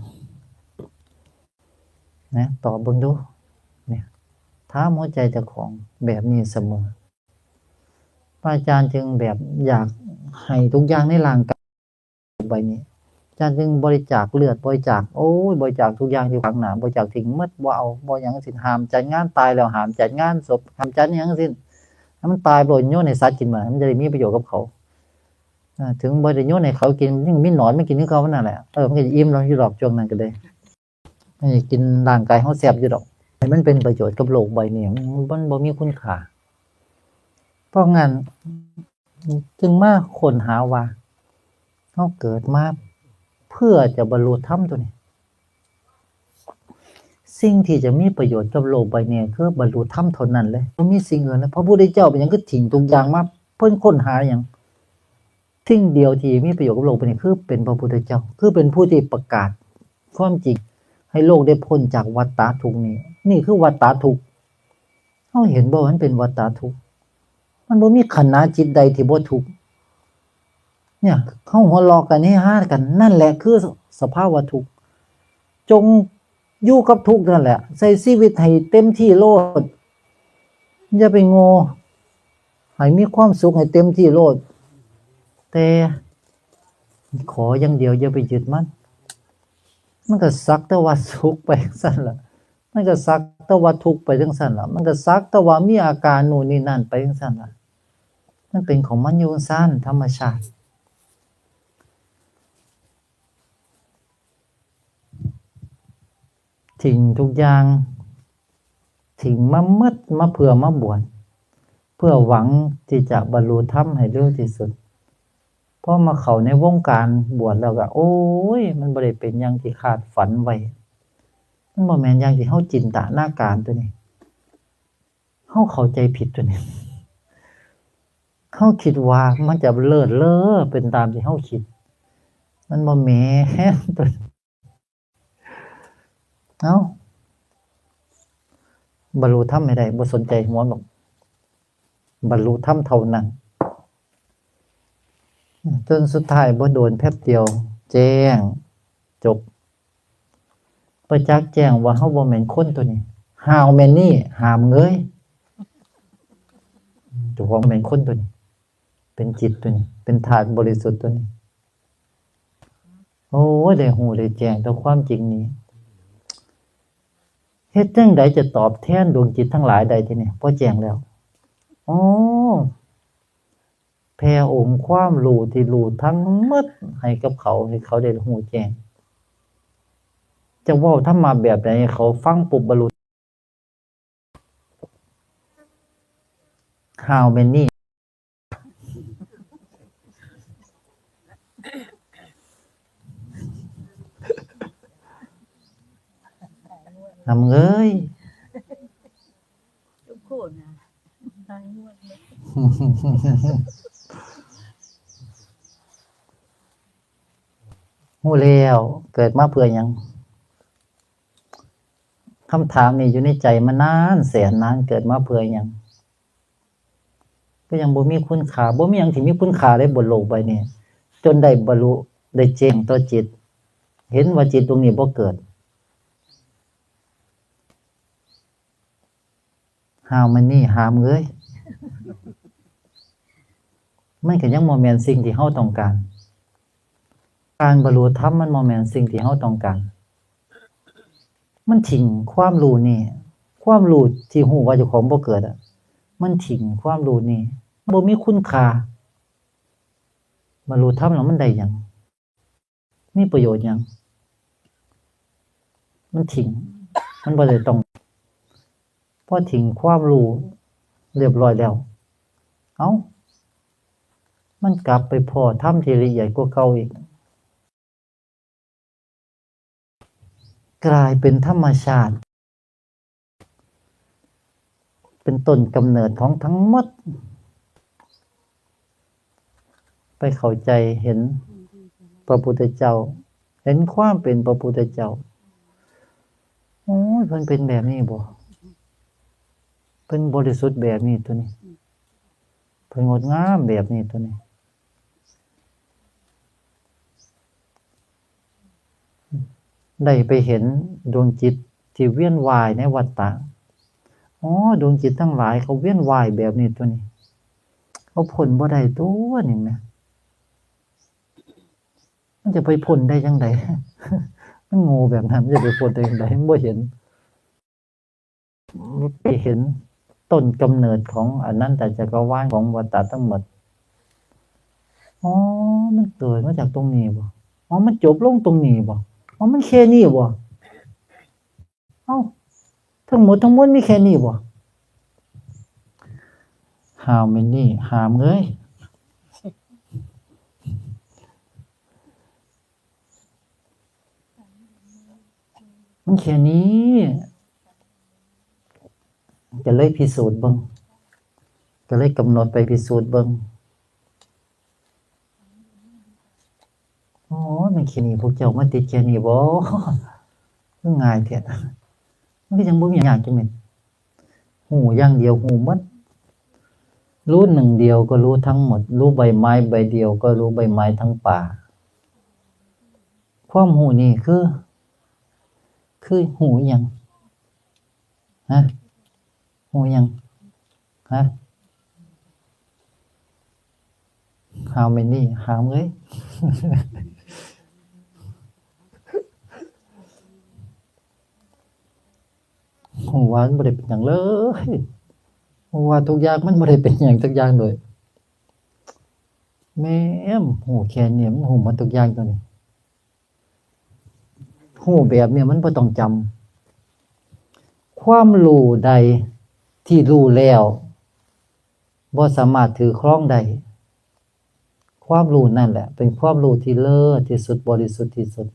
นะ ตอบเบิ่งดู เนี่ย ถามหัวใจเจ้าของแบบนี้เสมอ พระอาจารย์จึงแบบอยากให้ทุกอย่างในร่างกายใบนี้ อาจารย์จึงบริจาคเลือด บริจาค โอ้ย บริจาคทุกอย่างที่ขวางหน้า บริจาคทิ้งหมด บ่เอา บ่หยังทั้งสิ้น ห้ามจัดงานตายแล้ว ห้ามจัดงานศพ ห้ามจัดอิหยังทั้งสิ้น ให้มันตายโลด โยนให้สัตว์กินหมด มันจะได้มีประโยชน์กับเขา อ่า ถึงบ่ได้โยนให้เขากิน ยังมีหนอนมากินคือเก่านั่นแหละ เออ มันก็จะอิ่มลงอยู่ดอก ช่วงนั้นก็ได้ ให้กินร่างกายเฮาแซ่บอยู่ดอก ให้มันเป็นประโยชน์กับโลกใบนี้ มัน มันบ่มีคุณค่า เพราะงั้น จึงมาค้นหาว่า เฮาเกิดมาเพื่อจะบรรลุธรรมตัวนี้ สิ่งที่จะมีประโยชน์กับโลกใบนี้ คือบรรลุธรรมเท่านั้นเลย บ่มีสิ่งอื่นเลย พระพุทธเจ้าเป็นหยังคือทิ้งทุกอย่างมา เพิ่นค้นหาหยัง สิ่งเดียวที่มีประโยชน์กับโลกใบนี้ คือเป็นพระพุทธเจ้า คือเป็นผู้ที่ประกาศความจริง ให้โลกได้พ้นจากวัฏฏะทุกข์นี้ นี่คือวัฏฏะทุกข์ เฮาเห็นบ่ มันเป็นวัฏฏะทุกข์ มันบ่มีขณะจิตใดที่บ่ทุกข์ เนี่ย เฮาหัวเราะกัน เฮฮากัน นั่นแหละคือสภาวะทุกข์ จงอยู่กับทุกข์นั่นแหละ ใช้ชีวิตให้เต็มที่โลด อย่าไปโง่ ให้มีความสุขให้เต็มที่โลด แต่ขออย่างเดียวอย่าไปยึดมัน มันก็สักแต่ว่าสุขไปจั่งซั้นล่ะ มันก็สักแต่ว่าทุกข์ไปจั่งซั้นล่ะ มันก็สักแต่ว่ามีอาการนู่นนี่นั่นไปจั่งซั้นล่ะ มันเป็นของมันอยู่จั่งซั้น ธรรมชาติ ทิ้งทุกอย่าง ทิ้งมาหมด มาเพื่อมาบวช เพื่อหวังที่จะบรรลุธรรมให้เร็วที่สุด พอมาเข้าในวงการบวชแล้วก็ โอ้ย มันบ่ได้เป็นอย่างที่คาดฝันไว้ มันบ่แม่นอย่างที่เฮาจินตนาการตัวนี้ เฮาเข้าใจผิดตัวนี้ เฮาคิดว่ามันจะเลิศเลอเป็นตามที่เฮาคิด มันบ่แม่นตัว เอ้า บรรลุธรรมให้ได้ บ่สนใจหัวหรอก บรรลุธรรมเท่านั้น จนสุดท้ายบ่โดนแป๊บเดียว แจ้ง จบ ประจักษ์แจ้งว่าเฮาบ่แม่นคนตัวนี้ ฮาวแมนนี่ หามเงย เจ้าของแม่นคนตัวนี้ เป็นจิตตัวนี้ เป็นธาตุบริสุทธิ์ตัวนี้ โอ้ย ได้ฮู้ได้แจ้งต่อความจริงนี้ เฮ็ดจั่งใดจะตอบแทนดวงจิตทั้งหลายได้ทีนี้ พอแจ้งแล้ว อ๋อ แผ่องค์ความรู้ที่รู้ทั้งหมดให้กับเขา ให้เขาได้ฮู้แจ้ง จะเว้าธรรมะแบบใดให้เขาฟังปุ๊บบรรลุ ฮาวแมนนี่ หามเงย ทุกคนนะ ฮู้แล้ว เกิดมาเพื่อหยัง คำถามนี้อยู่ในใจมานานแสนนาน เกิดมาเพื่อหยัง ก็ยังบ่มีคุณค่า บ่มีหยังที่มีคุณค่าเลยบนโลกใบนี้ จนได้บรรลุ ได้แจ้งต่อจิต เห็นว่าจิตดวงนี้บ่เกิด ฮาวแมนนี่ หามเงย มันก็ยังบ่แม่นสิ่งที่เฮาต้องการ การบรรลุธรรมมันบ่แม่นสิ่งที่เฮาต้องการ มันทิ้งความรู้นี่ ความรู้ที่ฮู้ว่าเจ้าของบ่เกิดอะ มันทิ้งความรู้นี่ บ่มีคุณค่า บรรลุธรรมแล้วมันได้หยัง มีประโยชน์หยัง มันทิ้ง มันบ่ได้ต้อง พอทิ้งความรู้เรียบร้อยแล้ว เอ้า มันกลับไปพ้อธรรมที่ละเอียดกว่าเก่าอีก กลายเป็นธรรมชาติ เป็นต้นกำเนิดของทั้งหมด ไปเข้าใจเห็นพระพุทธเจ้า ห็นความเป็นพระพุทธเจ้า โอ้ย เพิ่นเป็นแบบนี้บ่ เพิ่นบริสุทธิ์แบบนี้ตัวนี้ เพิ่นงดงามแบบนี้ตัวนี้ ได้ไปเห็นดวงจิตที่เวียนว่ายในวัฏฏะ อ๋อ ดวงจิตทั้งหลายเขาเวียนว่ายแบบนี้ตัวนี้ เขาพ้นบ่ได้ตัวนี้แหม มันจะไปพ้นได้จั่งใด มันโง่แบบนั้น มันจะไปพ้นได้จั่งใด มันบ่เห็น ไปเห็นต้นกำเนิดของอนันตจักรวาลของวัฏฏะทั้งหมด อ๋อ มันเกิดมาจากตรงนี้บ่ อ๋อ มันจบลงตรงนี้บ่ อ๋อ มันแค่นี้บ่ เอ้า ทั้งหมดทั้งมวลมีแค่นี้บ่ How many หามเอ้ย มันแค่นี้ ก็เลยพิสูจน์เบิ่ง ก็เลยกำหนดไปพิสูจน์เบิ่ง โอ้ย มันแค่นี้ พวกเจ้ามาติดแค่นี้บ่ คือง่ายแท้ มันก็ยังบ่มีหยังจั่งแม่น ฮู้อย่างเดียวฮู้หมด รู้หนึ่งเดียวก็รู้ทั้งหมด รู้ใบไม้ใบเดียวก็รู้ใบไม้ทั้งป่า ความฮู้นี่คือ คือฮู้อิหยัง ฮะ ฮู้อิหยัง ฮะ How many หามเอ้ย ฮู้ว่ามันบ่ได้เป็นหยังเลย ฮู้ว่าทุกอย่างมันบ่ได้เป็นหยังจักอย่างเลย แม่นฮู้แค่นี้มันฮู้หมดทุกอย่างตัวนี้ ฮู้แบบนี้มันบ่ต้องจำ ความรู้ใดที่รู้แล้ว บ่สามารถถือครองได้ ความรู้นั่นแหละ เป็นความรู้ที่เลิศที่สุด บริสุทธิ์ที่สุด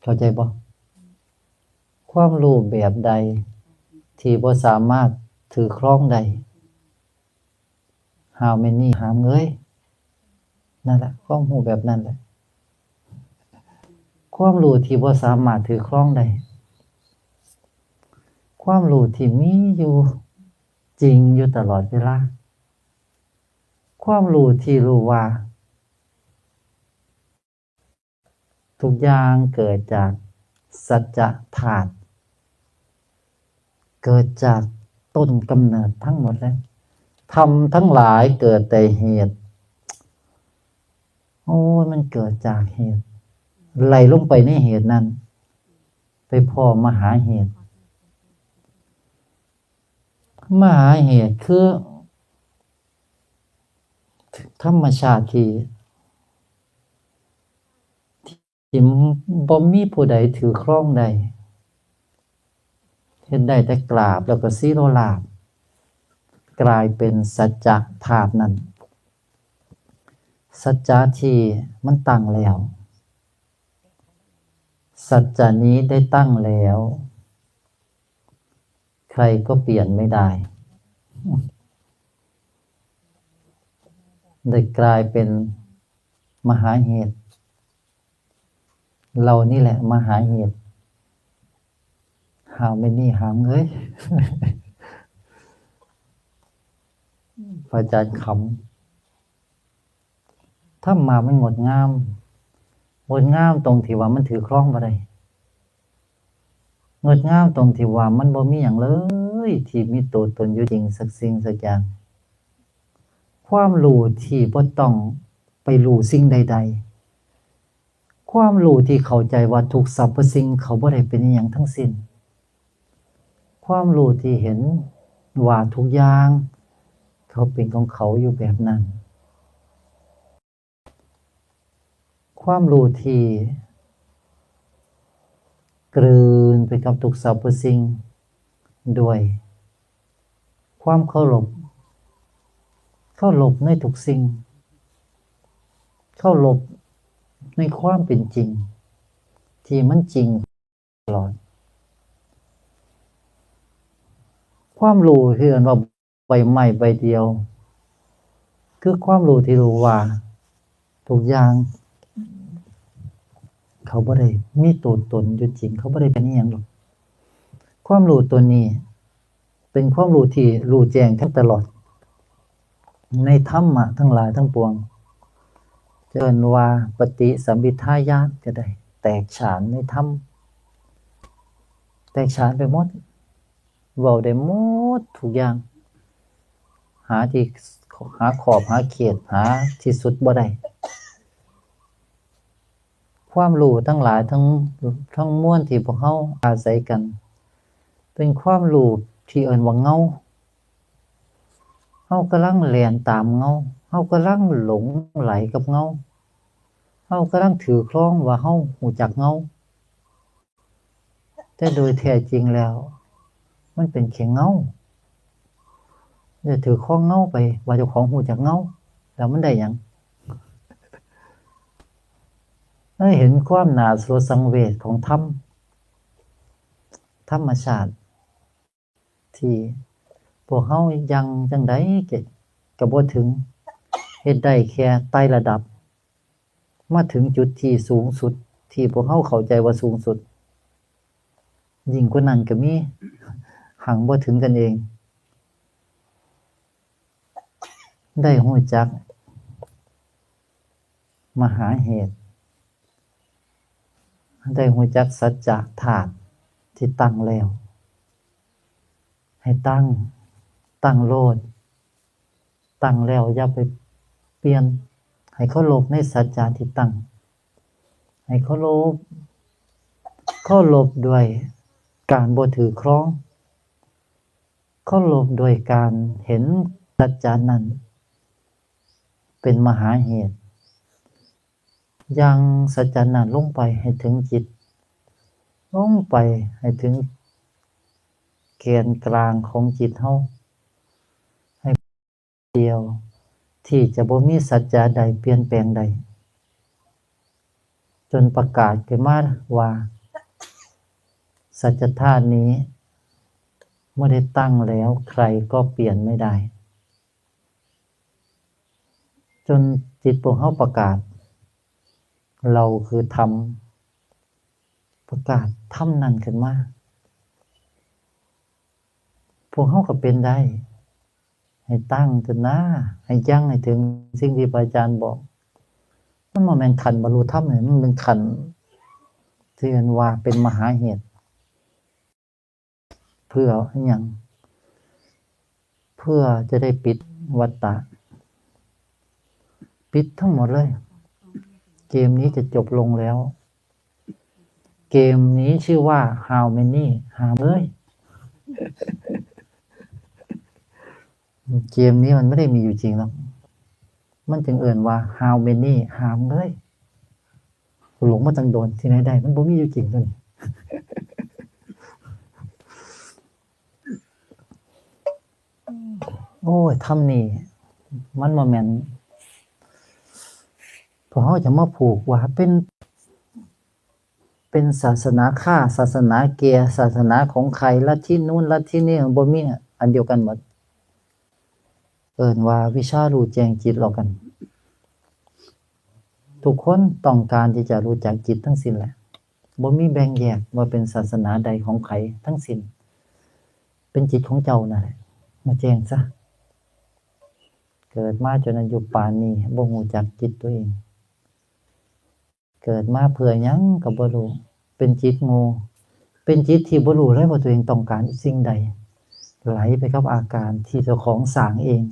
เข้าใจบ่ ความรู้แบบใดที่บ่สามารถถือครองได้ How many หามเอ้ย นั่นแหละ ความรู้แบบนั้นแหละ ความรู้ที่บ่สามารถถือครองได้ ความรู้ที่มีอยู่จริงอยู่ตลอดเวลา ความรู้ที่รู้ว่า ทุกอย่างเกิดจากสัจจะธาตุ เกิดจากต้นกำเนิดทั้งหมดเลย ธรรมทั้งหลายเกิดแต่เหตุ โอ้ย มันเกิดจากเหตุ ไหลลงไปในเหตุนั้น ไปพ้อมหาเหตุ มหาเหตุคือ ธรรมชาติที่ ที่บ่มีผู้ใดถือครองได้ เฮ็ดได้แต่กราบแล้วก็สิโรราบ กลายเป็นสัจจะธาตุนั้น สัจจะที่มันตั้งแล้ว สัจจะนี้ได้ตั้งแล้ว ใครก็เปลี่ยนไม่ได้ ได้กลายเป็นมหาเหตุ เรานี่แหละมหาเหตุ How many หามเอ้ย พระอาจารย์ขำ ธรรมะมันงดงาม งดงามตรงที่ว่ามันถือครองบ่ได้ งดงามตรงที่ว่ามันบ่มีหยังเลย ที่มีตัวตนอยู่จริงสักสิ่งสักอย่าง ความรู้ที่บ่ต้องไปรู้สิ่งใดๆ ความรู้ที่เข้าใจว่าทุกสรรพสิ่งเขาบ่ได้เป็นอิหยังทั้งสิ้น ความรู้ที่เห็นว่าทุกอย่างเขาเป็นของเขาอยู่แบบนั้น ความรู้ที่กลืนไปกับทุกสรรพสิ่งด้วยความเคารพ เคารพในทุกสิ่ง เคารพในความเป็นจริง ที่มันจริงตลอด ความรู้ที่เอิ้นว่าใบไม้ใบเดียว คือความรู้ที่รู้ว่าทุกอย่าง เขาบ่ได้มีตัวตนอยู่จริง เขาบ่ได้เป็นอิหยังหรอก ความรู้ตัวนี้ เป็นความรู้ที่รู้แจ้งทั้งตลอด ในธรรมะทั้งหลายทั้งปวง จะเอิ้นว่าปฏิสัมภิทาญาณก็ได้ แตกฉานในธรรม แตกฉานไปหมด เว้าได้หมดทุกอย่าง หาที่ หาขอบ หาเขต หาที่สุดบ่ได้ ความรู้ทั้งหลายทั้ง ทั้งมวลที่พวกเฮาอาศัยกัน เป็นความรู้ที่เอิ้นว่าเงา เฮากำลังแล่นตามเงา เฮากำลังหลงไหลกับเงา เฮากำลังถือครองว่าเฮารู้จักเงา แต่โดยแท้จริงแล้ว มันเป็นแค่เงา อย่าถือครองเงาไป ว่าเจ้าของรู้จักเงา แล้วมันได้หยัง ได้เห็นความน่าสลดสังเวชของธรรม ธรรมชาติ ที่พวกเฮายังจั่งใดก็ ก็บ่ถึง เฮ็ดได้แค่ไต่ระดับ มาถึงจุดที่สูงสุด ที่พวกเฮาเข้าใจว่าสูงสุด ยิ่งกว่านั้นก็มี หังบ่ถึงกันเอง ได้รู้จักมหาเหตุ ได้รู้จักสัจจะธาตุที่ตั้งแล้ว ให้ตั้ง ตั้งโลด ตั้งแล้วอย่าไปเปลี่ยน ให้เคารพในสัจจะที่ตั้ง ให้เคารพ เคารพด้วยการบ่ถือครอง เคารพด้วยการเห็นสัจจะนั้นเป็นมหาเหตุ ยังสัจจะนั้นลงไปให้ถึงจิต ลงไปให้ถึงแกนกลางของจิตเฮา ให้เดียว ที่จะบ่มีสัจจะใดเปลี่ยนแปลงได้ จนประกาศขึ้นมาว่า สัจธาตุนี้เมื่อได้ตั้งแล้วใครก็เปลี่ยนไม่ได้ จนจิตพวกเฮาประกาศ เราคือธรรม ประกาศธรรมนั้นขึ้นมา พวกเฮาก็เป็นได้ ให้ตั้งเถาะนะ ให้ยังให้ถึงสิ่งที่พระอาจารย์บอก มันบ่แม่นขั้นบรรลุธรรมนี่ มันเป็นขั้นที่เอิ้นว่าเป็นมหาเหตุ เพื่ออิหยัง เพื่อจะได้ปิดวัฏฏะ ปิดทั้งหมดเลย เกมนี้จะจบลงแล้ว เกมนี้ชื่อว่า How many หามเลย เกมนี้มันไม่ได้มีอยู่จริงหรอก มันจึงเอิ้นว่า How many หามเลย หลงมาตั้งโดนที่ไหนได้ มันบ่มีอยู่จริงตัวนี้ โอ้ย ธรรมนี่ มันบ่แม่น พวกเฮาจะมาผูกว่าเป็น เป็นศาสนาข้า ศาสนาแก ศาสนาของใคร ลัทธินู้น ลัทธินี้ บ่มี อันเดียวกันหมด เอิ้นว่าวิชารู้แจ้งจิตแล้วกัน ทุกคนต้องการที่จะรู้จักจิตทั้งสิ้นแหละ บ่มีแบ่งแยกว่าเป็นศาสนาใดของใครทั้งสิ้น เป็นจิตของเจ้านั่นแหละ มาแจ้งซะ เกิดมาจนอายุปานนี้ บ่รู้จักจิตตัวเอง เกิดมาเพื่อหยังก็บ่รู้ เป็นจิตโง่ เป็นจิตที่บ่รู้เลยว่าตัวเองต้องการสิ่งใด ไหลไปกับอาการที่เจ้าของสร้างเอง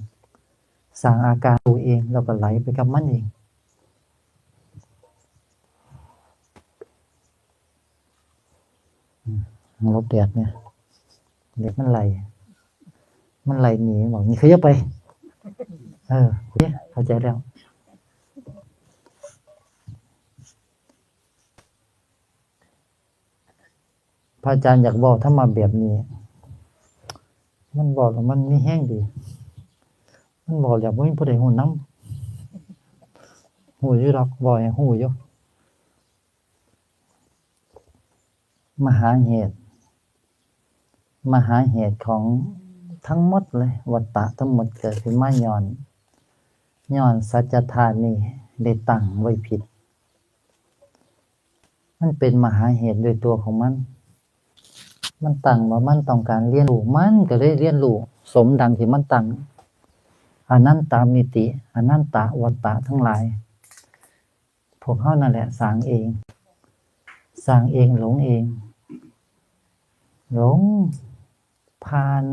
สร้างอาการตัวเอง แล้วก็ไหลไปกับมันเอง อืม หลบแดดเนี่ย แดดมันไล่ มันไล่หนี บอก "นี่ขยับไป" เออ โอเค เข้าใจแล้ว พระอาจารย์อยากเว้าธรรมะแบบนี้ มันเว้าแล้วมันมีแฮงดี มันเว้าแล้วบ่มีผู้ใดฮู้นำ ฮู้อยู่ดอก เว้าให้ฮู้อยู่ มหาเหตุ มหาเหตุของทั้งหมดเลย วัฏฏะทั้งหมดเกิดขึ้นมาย้อน ย้อนสัจธาตุนี้ได้ตั้งไว้ผิด มันเป็นมหาเหตุโดยตัวของมัน มันตั้งว่ามันต้องการเรียนรู้ มันก็เลยเรียนรู้สมดังที่มันตั้ง อนันตามิติ อนันตวัตตะทั้งหลาย พวกเฮานั่นแหละสร้างเอง สร้างเองหลงเอง หลง ผ่าน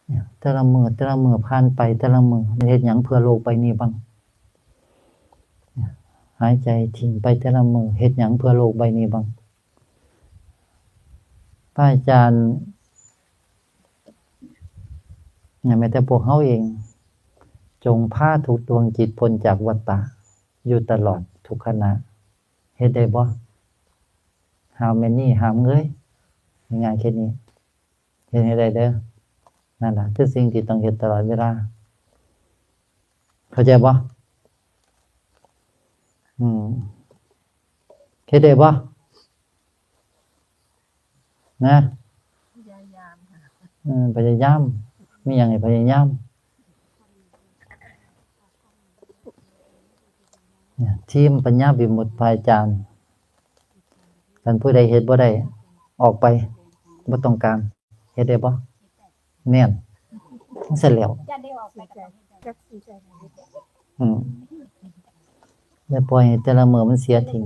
เนี่ย แต่ละมื้อ แต่ละมื้อผ่านไป แต่ละมื้อมันเฮ็ดหยังเพื่อโลกใบนี้บ้าง เนี่ย หายใจทิ้งไปแต่ละมื้อ เฮ็ดหยังเพื่อโลกใบนี้บ้าง พระอาจารย์ เนี่ย แม้แต่พวกเฮาเอง จงพาทุกดวงจิตพ้นจากวัฏฏะ อยู่ตลอดทุกขณะ เฮ็ดได้บ่ How many ห้ามเงย ง่ายๆแค่นี้ เฮ็ดให้ได้เด้อ นั่นล่ะคือสิ่งที่ต้องเฮ็ดตลอดเวลา เข้าใจบ่ อืม เฮ็ดได้บ่ นะ พยายามค่ะ เออ พยายาม มีหยังให้พยายาม เนี่ย ทีมปัญญาวิมุตติ พระอาจารย์ คันผู้ใดเฮ็ดบ่ได้ ออกไป บ่ต้องการ เฮ็ดได้บ่ แม่น จั่งซั้นแหล้ว อืม อย่าปล่อยให้แต่ละมื้อมันเสียทิ้ง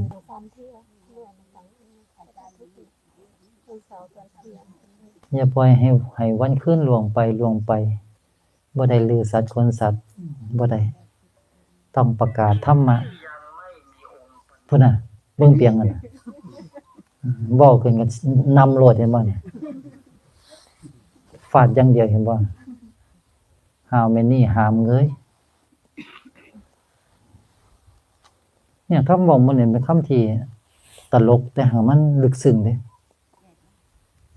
อย่าปล่อยให้ ให้วันคืนล่วงไป ล่วงไป บ่ได้ลือสัตว์ขนสัตว์ บ่ได้ ต้องประกาศธรรมะ พุ้นน่ะ เบิ่งเปียงกันน่ะ เว้าขึ้นกันนำโลด เห็นบ่เนี่ย ฟาดอย่างเดียว เห็นบ่ How many ห้ามเงย เนี่ย คำเว้ามันเนี่ยเป็นคำที่ตลก แต่หากมันลึกซึ้งเด้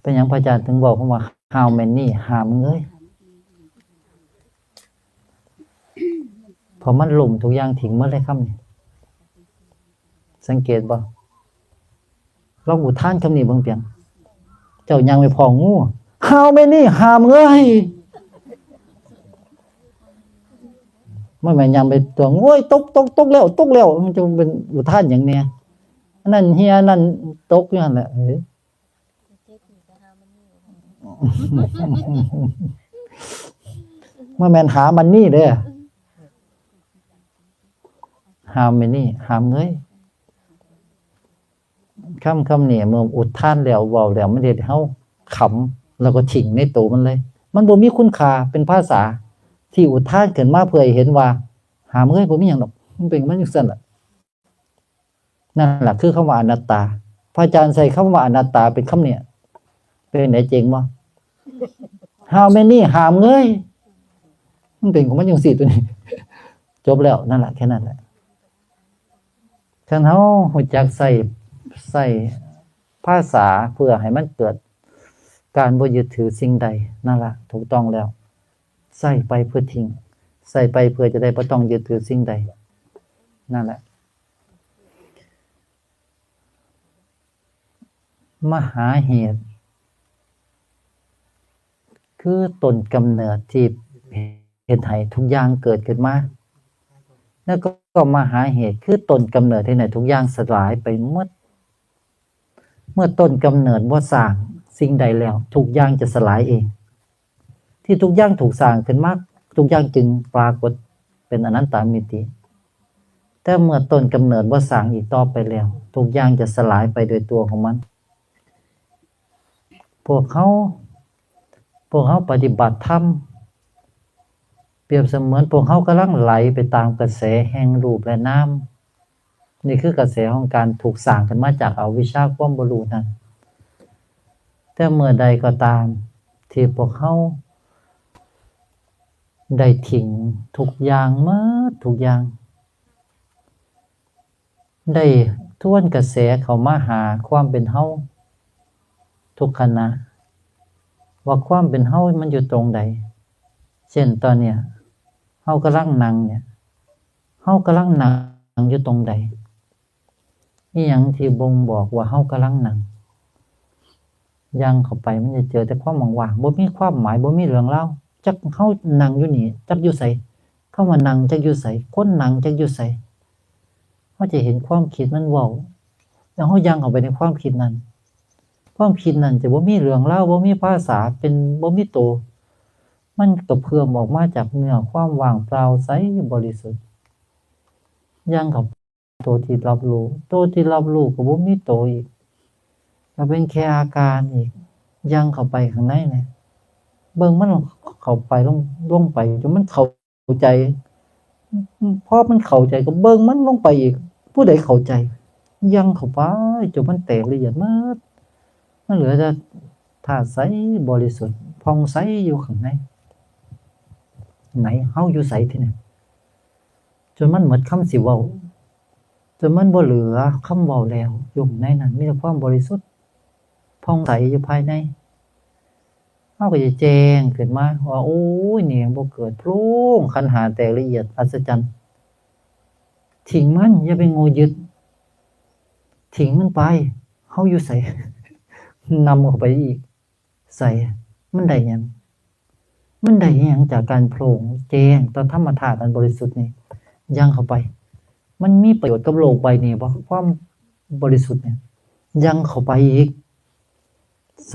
เป็นหยังพระอาจารย์ถึงบอกผมว่า How many ห้ามเงย เพราะมันล้มทุกอย่างทิ้งหมดเลยคำนี้ สังเกตบ่ ลองอุทานคำนี้เบิ่งเปียง เจ้าย่างไปพ้องู How many ห้ามเงย มันแม่นย่างไปตัว โอ้ย ตก ตก ตกแล้ว ตกแล้ว มันจะเป็นอุทานหยังแน่ อันนั้นเหี่ย อันนั้นตกอยู่หั่นแหละ เอ้ย มันแม่นหามันนี่เด้อ How many ห้ามเงย คำ คำนี้เมื่ออุทานแล้ว เว้าแล้ว มันเฮ็ดให้เฮาขำ แล้วก็ทิ้งในตัวมันเลย มันบ่มีคุณค่า เป็นภาษาที่อุทานขึ้นมาเพื่อให้เห็นว่า ห้ามเงย บ่มีหยังดอก มันเป็น มันจั่งซั้นล่ะ นั่นล่ะคือคำว่าอนัตตา พระอาจารย์ใช้คำว่าอนัตตาเป็นคำเนี่ย เป็นไหนเจ๋งบ่ How many ห้ามเงย มันเป็นของมันจั่งซี้ตัวนี้ จบแล้ว นั่นล่ะ แค่นั้นแหละ คันเฮารู้จักใช้ ใช้ภาษาเพื่อให้มันเกิดการบ่ยึดถือสิ่งใด นั่นล่ะ ถูกต้องแล้ว ใช้ไปเพื่อทิ้ง ใช้ไปเพื่อจะได้บ่ต้องยึดถือสิ่งใด นั่นแหละ มหาเหตุ คือต้นกำเนิดที่เฮ็ดให้ทุกอย่างเกิดขึ้นมา แล้วก็มหาเหตุ คือต้นกำเนิดที่ให้ทุกอย่างสลายไปหมด เมื่อต้นกำเนิดบ่สร้างสิ่งใดแล้ว ทุกอย่างจะสลายเอง ที่ทุกอย่างถูกสร้างขึ้นมา ทุกอย่างจึงปรากฏเป็นอนัตตามิติ แต่เมื่อต้นกำเนิดบ่สร้างอีกต่อไปแล้ว ทุกอย่างจะสลายไปโดยตัวของมัน พวกเฮา พวกเฮาปฏิบัติธรรม เปรียบเสมือนพวกเฮากำลังไหลไปตามกระแสแห่งรูปและนาม นี่คือกระแสของการถูกสร้างขึ้นมาจากอวิชชาความบ่รู้นั่น แต่เมื่อใดก็ตามที่พวกเฮาได้ทิ้งทุกอย่างหมดทุกอย่าง ได้ทวนกระแสเข้ามาหาความเป็นเฮาทุกขณะ ว่าความเป็นเฮามันอยู่ตรงใด เช่นตอนเนี้ย เฮากำลังนั่งเนี่ย เฮากำลังนั่งอยู่ตรงใด อิหยังที่บ่งบอกว่าเฮากำลังนั่ง ย่างเข้าไปมันจะเจอแต่ความว่างๆ บ่มีความหมาย บ่มีเรื่องราว จักเฮานั่งอยู่นี่ จักอยู่ไส คำว่านั่งจักอยู่ไส คนนั่งจักอยู่ไส เฮาจะเห็นความคิดมันเว้า แล้วเฮาย่างเข้าไปในความคิดนั้น ความคิดนั้นจะบ่มีเรื่องราว บ่มีภาษา เป็น บ่มีโต มันก็เพิ่มออกมาจากเนื้อความว่างเปล่าใสบริสุทธิ์ ย่างเข้า โตที่รับรู้ โตที่รับรู้ก็บ่มีโตอีก ก็เป็นแค่อาการอีก ย่างเข้าไปข้างในเนี่ย เบิ่งมันเข้าไป ลง ลงไปจนมันเข้าใจ พอมันเข้าใจก็เบิ่งมันลงไปอีก ผู้ใดเข้าใจ ย่างเข้าไปจนมันแตกละเอียดหมด มันเหลือแต่ธาตุใสบริสุทธิ์ ผ่องใสอยู่ข้างใน ไหนเฮาอยู่ไสทีนี้ จนมันหมดคำสิเว้า จนมันบ่เหลือคำเว้าแล้ว อยู่ในนั้นมีแต่ความบริสุทธิ์ ผ่องใสอยู่ภายใน เฮาก็จะแจ้งขึ้นมาว่า โอ้ย นี่บ่เกิดโพรง ขันธ์ห้าแตกละเอียดอัศจรรย์ ทิ้งมัน อย่าไปโง่ยึด ทิ้งมันไป เฮาอยู่ไส นำเข้าไปอีก ไส มันได้หยัง มันได้หยังจากการโพร่งแจ้งต่อธรรมธาตุอันบริสุทธิ์นี่ ย่างเข้าไป มันมีประโยชน์กับโลกใบนี้บ่ ความบริสุทธิ์เนี่ย ย่างเข้าไปอีก ไส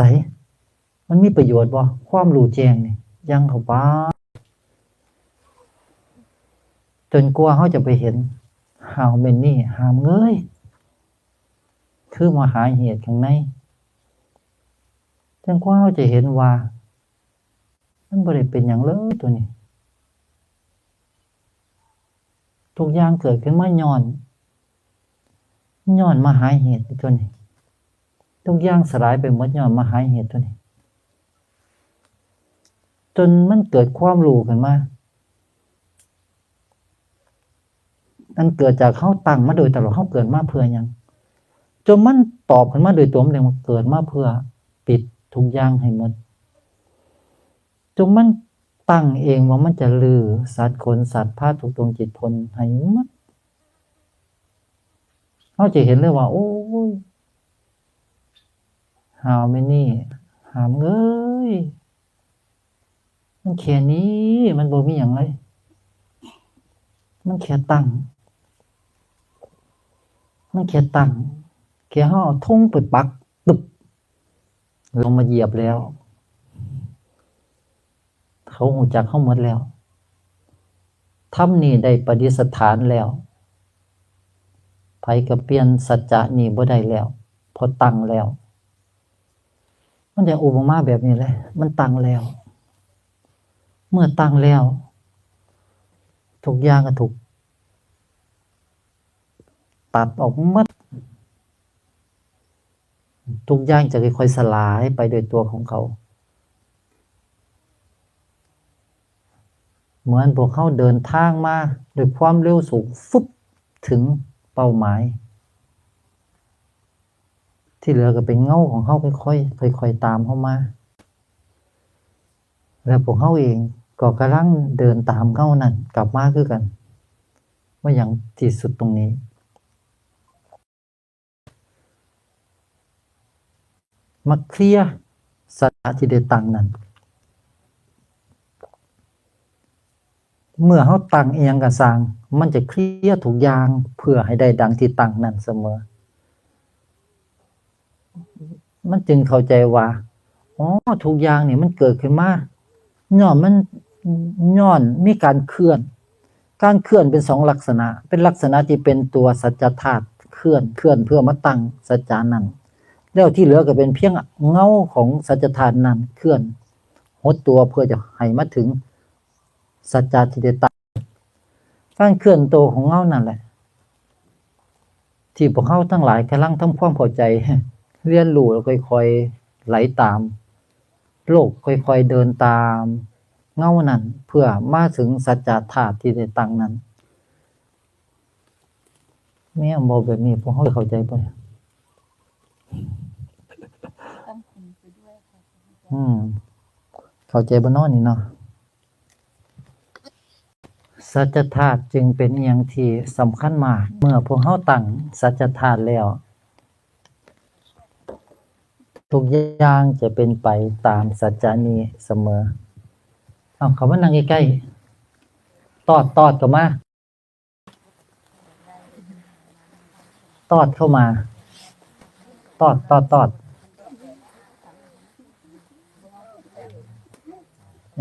มันมีประโยชน์บ่ ความรู้แจ้งนี่ ย่างเข้าไป จนกว่าเฮาจะไปเห็น หาวแม่นนี่ หามเงย คือมหาเหตุข้างใน จนกว่าเฮาจะเห็นว่า มันบ่ได้เป็นหยังเลยตัวนี้ ทุกอย่างเกิดขึ้นมาย้อน ย้อนมหาเหตุตัวนี้ ทุกอย่างสลายไปหมดย้อนมหาเหตุตัวนี้ จนมันเกิดความรู้ขึ้นมา มันเกิดจากเฮาตั้งมาโดยตลอด เฮาเกิดมาเพื่อหยัง จนมันตอบขึ้นมาโดยตัวมันเองว่าเกิดมาเพื่อปิดทุกอย่างให้หมด จนมันตั้งเองว่ามันจะรื้อสัตว์ขนสัตว์พาทุกดวงจิตพ้นให้หมด เฮาจะเห็นเลยว่า โอ้ย หาวแม่นี่ หามเอ้ย มันแค่นี้ มันบ่มีหยังเลย มันแค่ตั้ง มันแค่ตั้ง แค่เฮาเอาธงไปปัก ตึบ ลงมาเหยียบแล้ว เขาฮู้จักเฮาหมดแล้ว ธรรมนี่ได้ประดิษฐานแล้ว ไผก็เปลี่ยนสัจจะนี่บ่ได้แล้ว เพราะตั้งแล้ว มันจะอุปมาแบบนี้เลย มันตั้งแล้ว เมื่อตั้งแล้ว ทุกอย่างก็ถูกตัดออกหมด ทุกอย่างจะค่อยๆสลายไปโดยตัวของเขา เหมือนพวกเขาเดินทางมาด้วยความเร็วสูง ฟึบ ถึงเป้าหมาย ที่เหลือก็เป็นเงาของเขาค่อยๆ ค่อยๆตามเขามา แล้วพวกเขาเองก็กำลังเดินตามเงานั้นกลับมาคือกัน มายังที่สุดตรงนี้ มาเคลียร์สัจจะที่ได้ตั้งนั้น เมื่อเขาตั้งอิหยังก็ซ่าง มันจะเคลียร์ทุกอย่างเพื่อให้ได้ดังที่ตั้งนั้นเสมอ มันจึงเข้าใจว่า อ๋อ ทุกอย่างนี่มันเกิดขึ้นมา ย้อนมัน ย้อนมีการเคลื่อน การเคลื่อนเป็นสองลักษณะ เป็นลักษณะที่เป็นตัวสัจจธาตุเคลื่อน เคลื่อนเพื่อมาตั้งสัจจานั้น แล้วที่เหลือก็เป็นเพียงเงาของสัจจธาตุนั้นเคลื่อน หดตัวเพื่อจะให้มาถึงสัจจะที่ได้ตั้ง การเคลื่อนตัวของเงานั่นแหละ ที่พวกเขาทั้งหลายกำลังทำความเข้าใจ เรียนรู้แล้วค่อยๆไหลตาม โลกค่อยๆเดินตามเงานั้น เพื่อมาถึงสัจจธาตุที่ได้ตั้งนั้น แม่นบ่ แบบนี้พวกเขาเข้าใจบ่ อืม เข้าใจบ่น้อนี่เนาะ สัจจธาตุจึงเป็นอิหยังที่สำคัญมาก เมื่อพวกเขาตั้งสัจจธาตุแล้ว ทุกอย่างจะเป็นไปตามสัจจานี้เสมอ เอาเข้ามานั่งใกล้ๆ ตอด ตอดเข้ามา ตอดเข้ามา ตอด ตอด ตอด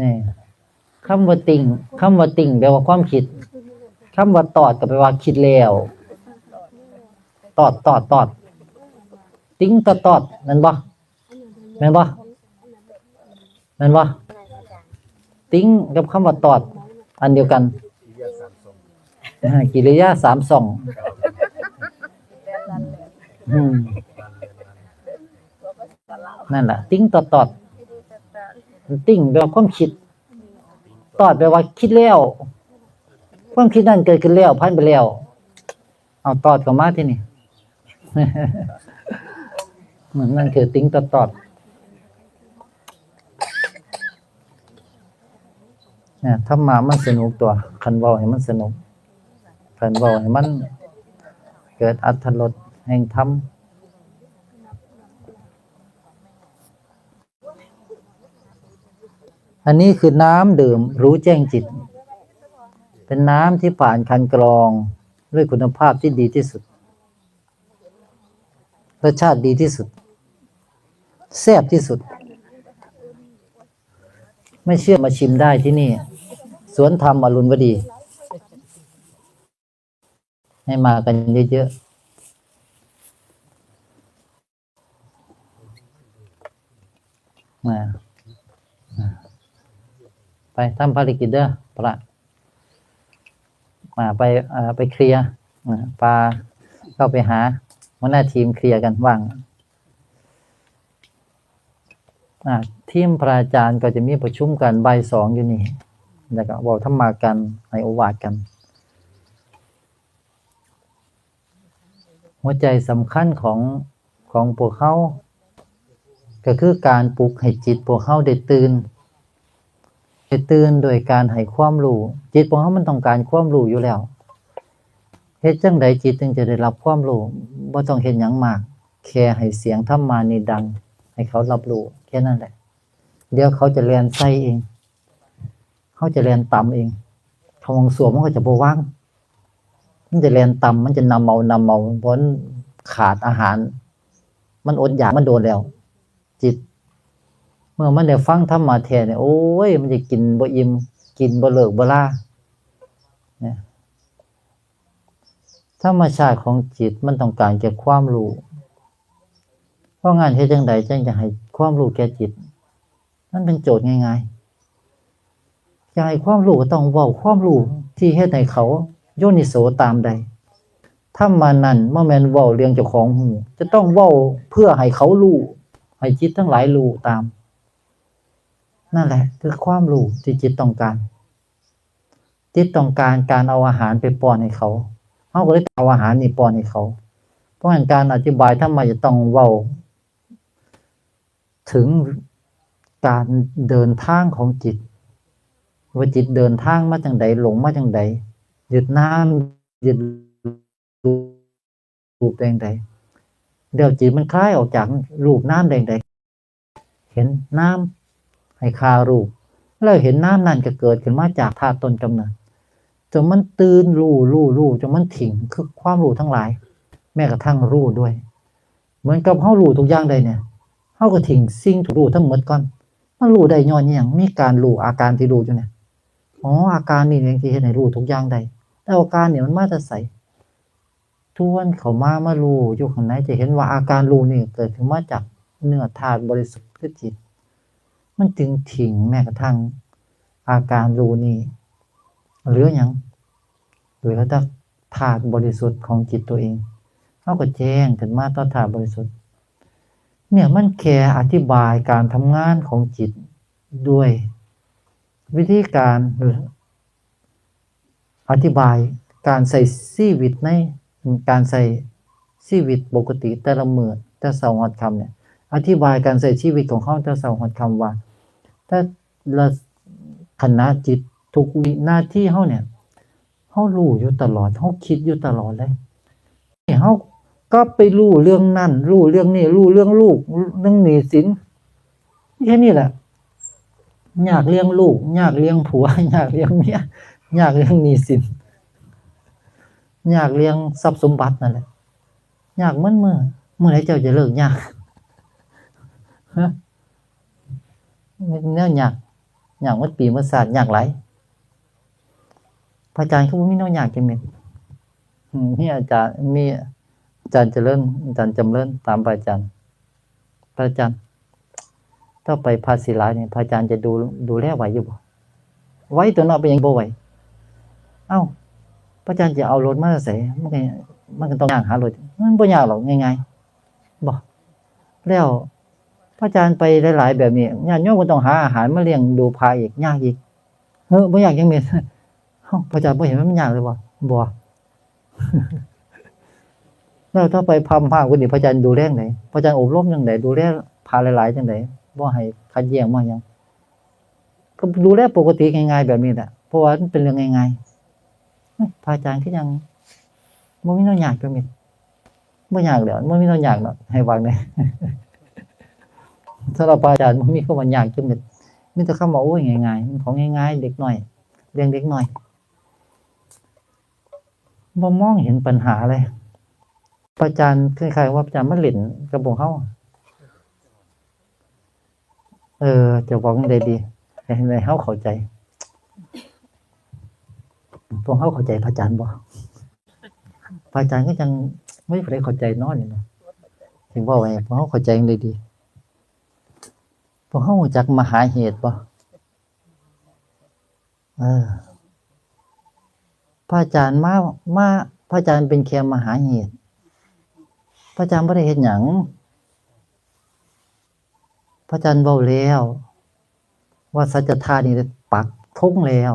นี่ คำว่าติ่ง คำว่าติ่งแปลว่าความคิด คำว่าตอดก็แปลว่าคิดแล้ว ตอด ตอด ตอด ติ่ง ตอด ตอด แม่นบ่ แม่นบ่ แม่นบ่ ติ่งกับคำว่าตอด อันเดียวกัน อ่า กิริยาสามช่อง อืม นั่นแหละ ติ่ง ตอด ตอด ติ่งแปลว่าความคิด ตอดแปลว่าคิดแล้ว ความคิดนั้นเกิดขึ้นแล้ว ผ่านไปแล้ว เอาตอดเข้ามาที่นี่ นั่นคือติ่ง ตอด ตอด เนี่ย ธรรมะมันสนุกตัว คันเว้าให้มันสนุก คันเว้าให้มันเกิดอรรถรสแห่งธรรม อันนี้คือน้ำดื่มรู้แจ้งจิต เป็นน้ำที่ผ่านการกรองด้วยคุณภาพที่ดีที่สุด รสชาติดีที่สุด แซ่บที่สุด ไม่เชื่อมาชิมได้ที่นี่ สวนธรรมอรุณวดี ให้มากันเยอะๆ มา ไปทำภารกิจเด้อ พระ มา ไป เอ่อ ไปเคลียร์ อ่า ปา เข้าไปหาหัวหน้าทีมเคลียร์กันว่าง อ่า ทีมพระอาจารย์ก็จะมีประชุมกันบ่ายสองอยู่นี่ แล้วก็เว้าธรรมะกัน ให้โอวาทกัน หัวใจสำคัญของ ของพวกเฮา ก็คือการปลุกให้จิตพวกเฮาได้ตื่น ได้ตื่นโดยการให้ความรู้ จิตพวกเฮามันต้องการความรู้อยู่แล้ว เฮ็ดจั่งใดจิตจึงจะได้รับความรู้ บ่ต้องเฮ็ดหยังมาก แค่ให้เสียงธรรมานี่ดัง ให้เขารับรู้ แค่นั้นแหละ เดี๋ยวเขาจะแล่นใส่เอง เขาจะแล่นตำเอง เข้าห้องส้วมมันก็จะบ่ว่าง มันจะแล่นตำ มันจะนำเอา นำเอา เพราะมันขาดอาหาร มันอดอยาก มันโดนแล้ว จิต เมื่อมันได้ฟังธรรมะแท้เนี่ย โอ้ย มันจะกินบ่อิ่ม กินบ่เลิกบ่ลา เนี่ย ธรรมชาติของจิตมันต้องการแก่ความรู้ เพราะงั้นเฮ็ดจั่งใดจั่งจะให้ความรู้แก่จิต มันเป็นโจทย์ง่ายๆ อยากให้ความรู้ก็ต้องเว้าความรู้ที่เฮ็ดให้เขาโยนิโสตามได้ ธรรมะนั้นบ่แม่นเว้าเรื่องเจ้าของฮู้ จะต้องเว้าเพื่อให้เขารู้ ให้จิตทั้งหลายรู้ตาม นั่นแหละคือความรู้ที่จิตต้องการ จิตต้องการการเอาอาหารไปป้อนให้เขา เฮาก็เลยเอาอาหารนี่ป้อนให้เขา เพราะงั้นการอธิบายธรรมะจะต้องเว้าถึงการเดินทางของจิต ว่าจิตเดินทางมาจั่งใด ลงมาจั่งใด ยึดนาม ยึดรูปแดงใด เดี๋ยวจิตมันคลายออกจากรูปนามแดงใด เห็นนาม ให้คารูป แล้วเห็นนามนั่นก็เกิดขึ้นมาจากธาตุต้นกำเนิด จนมันตื่นรู้ รู้ รู้ จนมันทิ้งคือความรู้ทั้งหลาย แม้กระทั่งรู้ด้วย เหมือนกับเฮารู้ทุกอย่างได้เนี่ย เฮาก็ทิ้งสิ่งถูกรู้ทั้งหมดก่อน มันรู้ได้ย้อนอิหยัง มีการรู้อาการที่รู้อยู่เนี่ย อ๋อ อาการนี่เองที่เฮ็ดให้รู้ทุกอย่างได้ แต่อาการนี่มันมาแต่ไส ทวนเข้ามา มารู้อยู่ข้างใน จะเห็นว่าอาการรู้นี่เกิดขึ้นมาจากเนื้อธาตุบริสุทธิ์คือจิต มันจึงทิ้งแม้กระทั่งอาการรู้นี่ เหลือหยัง เหลือแต่ธาตุบริสุทธิ์ของจิตตัวเอง เฮาก็แจ้งขึ้นมาต่อธาตุบริสุทธิ์ เนี่ยมันแค่อธิบายการทำงานของจิตด้วยวิธีการ อธิบายการใช้ชีวิตใน การใช้ชีวิตปกติแต่ละมื้อ แต่เช้าฮอดค่ำเนี่ย อธิบายการใช้ชีวิตของเฮาแต่เช้าฮอดค่ำว่า แต่ละขณะจิตทุกวินาทีเฮาเนี่ย เฮารู้อยู่ตลอด เฮาคิดอยู่ตลอดเลย เฮากลับไปรู้เรื่องนั้น รู้เรื่องนี้ รู้เรื่องลูก เรื่องหนี้สิน แค่นี้แหละ ยากเรื่องลูก ยากเรื่องผัว ยากเรื่องเมีย ยากเรื่องหนี้สิน ยากเรื่องทรัพย์สมบัตินั่นแหละ ยากเหมือนมื้อ เมื่อไหร่เจ้าจะเลิกยาก ฮะ แนวยาก ยากหมดปีหมดชาติ ยากหลาย พระอาจารย์ก็บ่มีแนวยากจังเม็ด อืม มีอาจารย์ มีอาจารย์เจริญ อาจารย์จำเริญ ถามพระอาจารย์ พระอาจารย์ ต่อไปพระสิหลายนี่ พระอาจารย์จะดู ดูแลไหวอยู่บ่ ไหวตั๊วเนาะ เป็นหยังบ่ไหว เอ้า พระอาจารย์จะเอารถมาใส่ มันก็ มันก็ต้องย่างหารถ มันบ่ยากหรอก ง่ายๆ บ่ แล้วพระอาจารย์ไปหลายๆ แบบนี้ ญาติโยมก็ต้องหาอาหารมาเลี้ยงดูพระอีก ยากอีก เฮ้อ บ่ยากจังเม็ด เอ้า พระอาจารย์บ่เห็นมันยากเลยบ่ บ่ แล้วต่อไปพระมหาคนนี้ พระอาจารย์ดูแลจั่งใด พระอาจารย์อบรมจั่งใด ดูแลพระหลายๆ จั่งใด บ่ให้ขัดแย้ง บ่หยัง ก็ดูแลปกติง่ายๆ แบบนี้แหละ เพราะว่ามันเป็นเรื่องง่ายๆ เอ้ย พระอาจารย์คือยังบ่มีแนวยากจังเม็ด บ่ยากแล้ว บ่มีแนวยากดอก ให้วางเลย สำหรับพระอาจารย์บ่มีคำว่ายากจังเม็ด มีแต่คำว่า โอ้ย ง่ายๆ มันของง่ายๆ เด็กน้อย เรื่องเด็กน้อย บ่มองเห็นปัญหาเลย พระอาจารย์คล้ายๆ ว่าพระอาจารย์มาเล่นกับพวกเฮา เออ จะบอกจั่งใดดี ให้ ให้เฮาเข้าใจ พวกเฮาเข้าใจพระอาจารย์บ่ พระอาจารย์ก็จั่ง ไม่มีผู้ใดเข้าใจเนาะนี่เนาะ ถึงว่าไว้ พวกเฮาเข้าใจจั่งใดดี พวกเฮารู้จักมหาเหตุบ่ เออ พระอาจารย์มา มา พระอาจารย์เป็นแค่มหาเหตุ พระอาจารย์บ่ได้เฮ็ดหยัง พระอาจารย์เว้าแล้ว ว่าสัจธาตุนี่ได้ปักธงแล้ว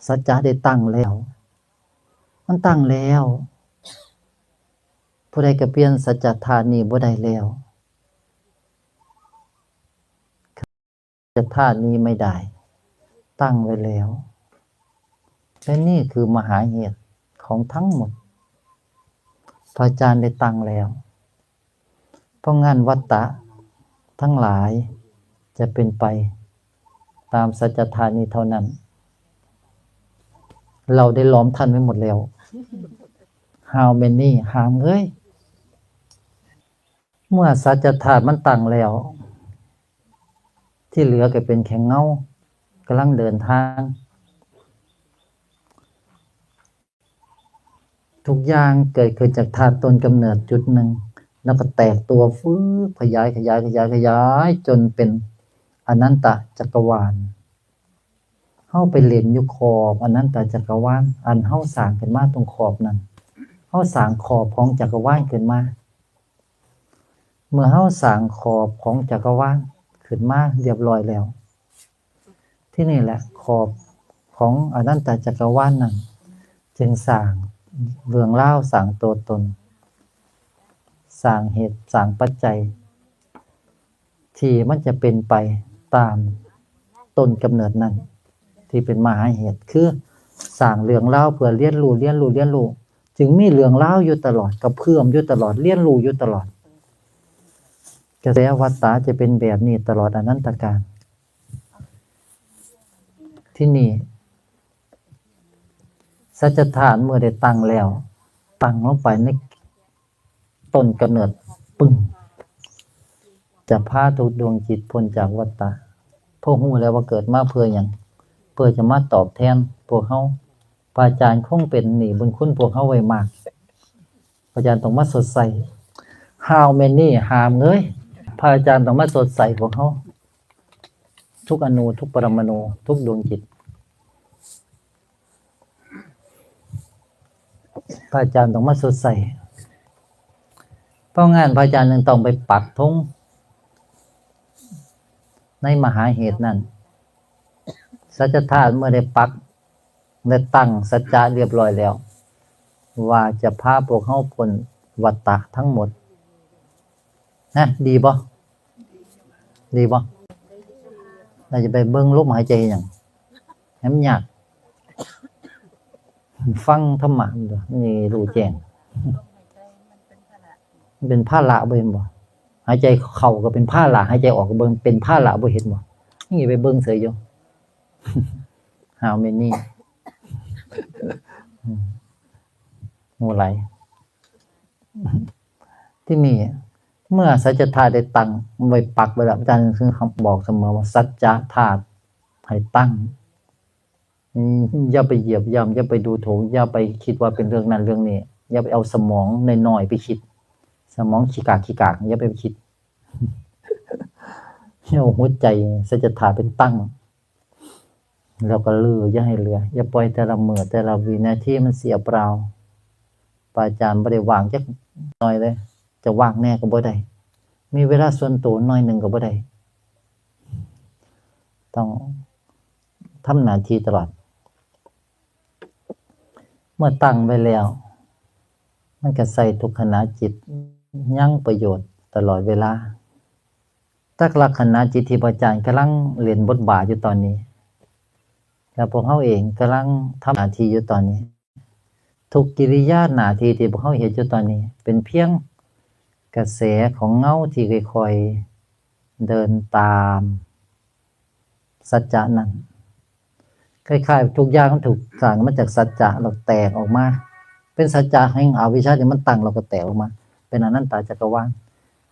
สัจจะได้ตั้งแล้ว มันตั้งแล้ว ผู้ใดก็เปลี่ยนสัจธาตุนี่บ่ได้แล้ว สัจธาตุนี้ไม่ได้ ตั้งไว้แล้ว และนี่คือมหาเหตุของทั้งหมด พระอาจารย์ได้ตั้งแล้ว เพราะงั้นวัตตะทั้งหลายจะเป็นไปตามสัจธาตุนี้เท่านั้น เราได้ล้อมท่านไว้หมดแล้ว How many หามเอ้ย เมื่อสัจธาตุมันตั้งแล้ว ที่เหลือก็เป็นแค่เงา กำลังเดินทาง ทุกอย่างเกิดขึ้นจากธาตุต้นกำเนิดจุดหนึ่ง แล้วก็แตกตัวฟืบ ขยาย ขยาย ขยาย ขยาย จนเป็นอนันตจักรวาล เฮาไปเล่นอยู่ขอบอนันตจักรวาล อันเฮาสร้างขึ้นมาตรงขอบนั้น เฮาสร้างขอบของจักรวาลขึ้นมา เมื่อเฮาสร้างขอบของจักรวาลขึ้นมาเรียบร้อยแล้ว ที่นี่แหละขอบของอนันตจักรวาลนั้น จึงสร้างเรื่องราว สร้างตัวตน สร้างเหตุ สร้างปัจจัย ที่มันจะเป็นไปตามต้นกำเนิดนั้น ที่เป็นมหาเหตุ คือสร้างเรื่องราวเพื่อเรียนรู้ เรียนรู้ เรียนรู้ จึงมีเรื่องราวอยู่ตลอด กระเพื่อมอยู่ตลอด เรียนรู้อยู่ตลอด กระแสวัฏฏะจะเป็นแบบนี้ตลอดอนันตกาล ที่นี่ สัจธาตุเมื่อได้ตั้งแล้ว ตั้งลงไปในต้นกำเนิด ปึ้ง จะพาทุกดวงจิตพ้นจากวัฏฏะ พวกฮู้แล้วว่าเกิดมาเพื่อหยัง เพื่อจะมาตอบแทนพวกเฮา พระอาจารย์คงเป็นหนี้บุญคุณพวกเฮาไว้มาก พระอาจารย์ต้องมาชดใช้ How many หามเอ้ย พระอาจารย์ต้องมาชดใช้พวกเฮา ทุกอณู ทุกปรมาณู ทุกดวงจิต พระอาจารย์ต้องมาชดใช้ เพราะงั้นพระอาจารย์จึงต้องไปปักธงในมหาเหตุนั้น สัจธาตุเมื่อได้ปัก ได้ตั้งสัจจะเรียบร้อยแล้ว ว่าจะพาพวกเฮาพ้นวัฏฏะทั้งหมด นะ ดีบ่ ดีบ่ เราจะไปเบิ่งลมหายใจหยัง ให้มันยาก ฟังธรรมะมันตัว นี่รู้แจ้ง มันเป็นภาระบ่เห็นบ่ หายใจเข้าก็เป็นภาระ หายใจออกก็เบิ่งเป็นภาระบ่เห็นบ่ นี่ไปเบิ่งเฉยอยู่ How many อืม งูไหล ที่นี่ เมื่อสัจจธาตุได้ตั้งไว้ปักไว้แล้ว อาจารย์ถึงบอกเสมอว่าสัจจธาตุให้ตั้ง อืม อย่าไปเหยียบย่ำ อย่าไปดูถูก อย่าไปคิดว่าเป็นเรื่องนั้นเรื่องนี้ อย่าไปเอาสมองน้อยๆไปคิด สมองขี้กากขี้กาก อย่าไปคิด ให้เอาหัวใจสัจจธาตุเป็นตั้ง แล้วก็ลืออย่าให้เหลือ อย่าปล่อยแต่ละมื้อแต่ละวินาทีมันเสียเปล่า พระอาจารย์บ่ได้ว่างจักหน่อยเลย จะว่างแน่ก็บ่ได้ มีเวลาส่วนตัวหน่อยหนึ่งก็บ่ได้ ต้องทำหน้าที่ตลอด เมื่อตั้งไว้แล้ว มันก็ใส่ทุกขณะจิต ยังประโยชน์ตลอดเวลา จักลักขณะจิตที่พระอาจารย์กำลังเล่นบทบาทอยู่ตอนนี้ แล้วพวกเฮาเองกำลังทำหน้าที่อยู่ตอนนี้ ทุกกิริยาหน้าที่ที่พวกเฮาเฮ็ดอยู่ตอนนี้ เป็นเพียงกระแสของเงาที่ค่อยๆเดินตามสัจจะนั้น คล้ายๆทุกอย่างมันถูกสร้างมาจากสัจจะ แล้วแตกออกมา เป็นสัจจะแห่งอวิชชาที่มันตั้งแล้วก็แตกออกมา เป็นอนัตตาจักรวาล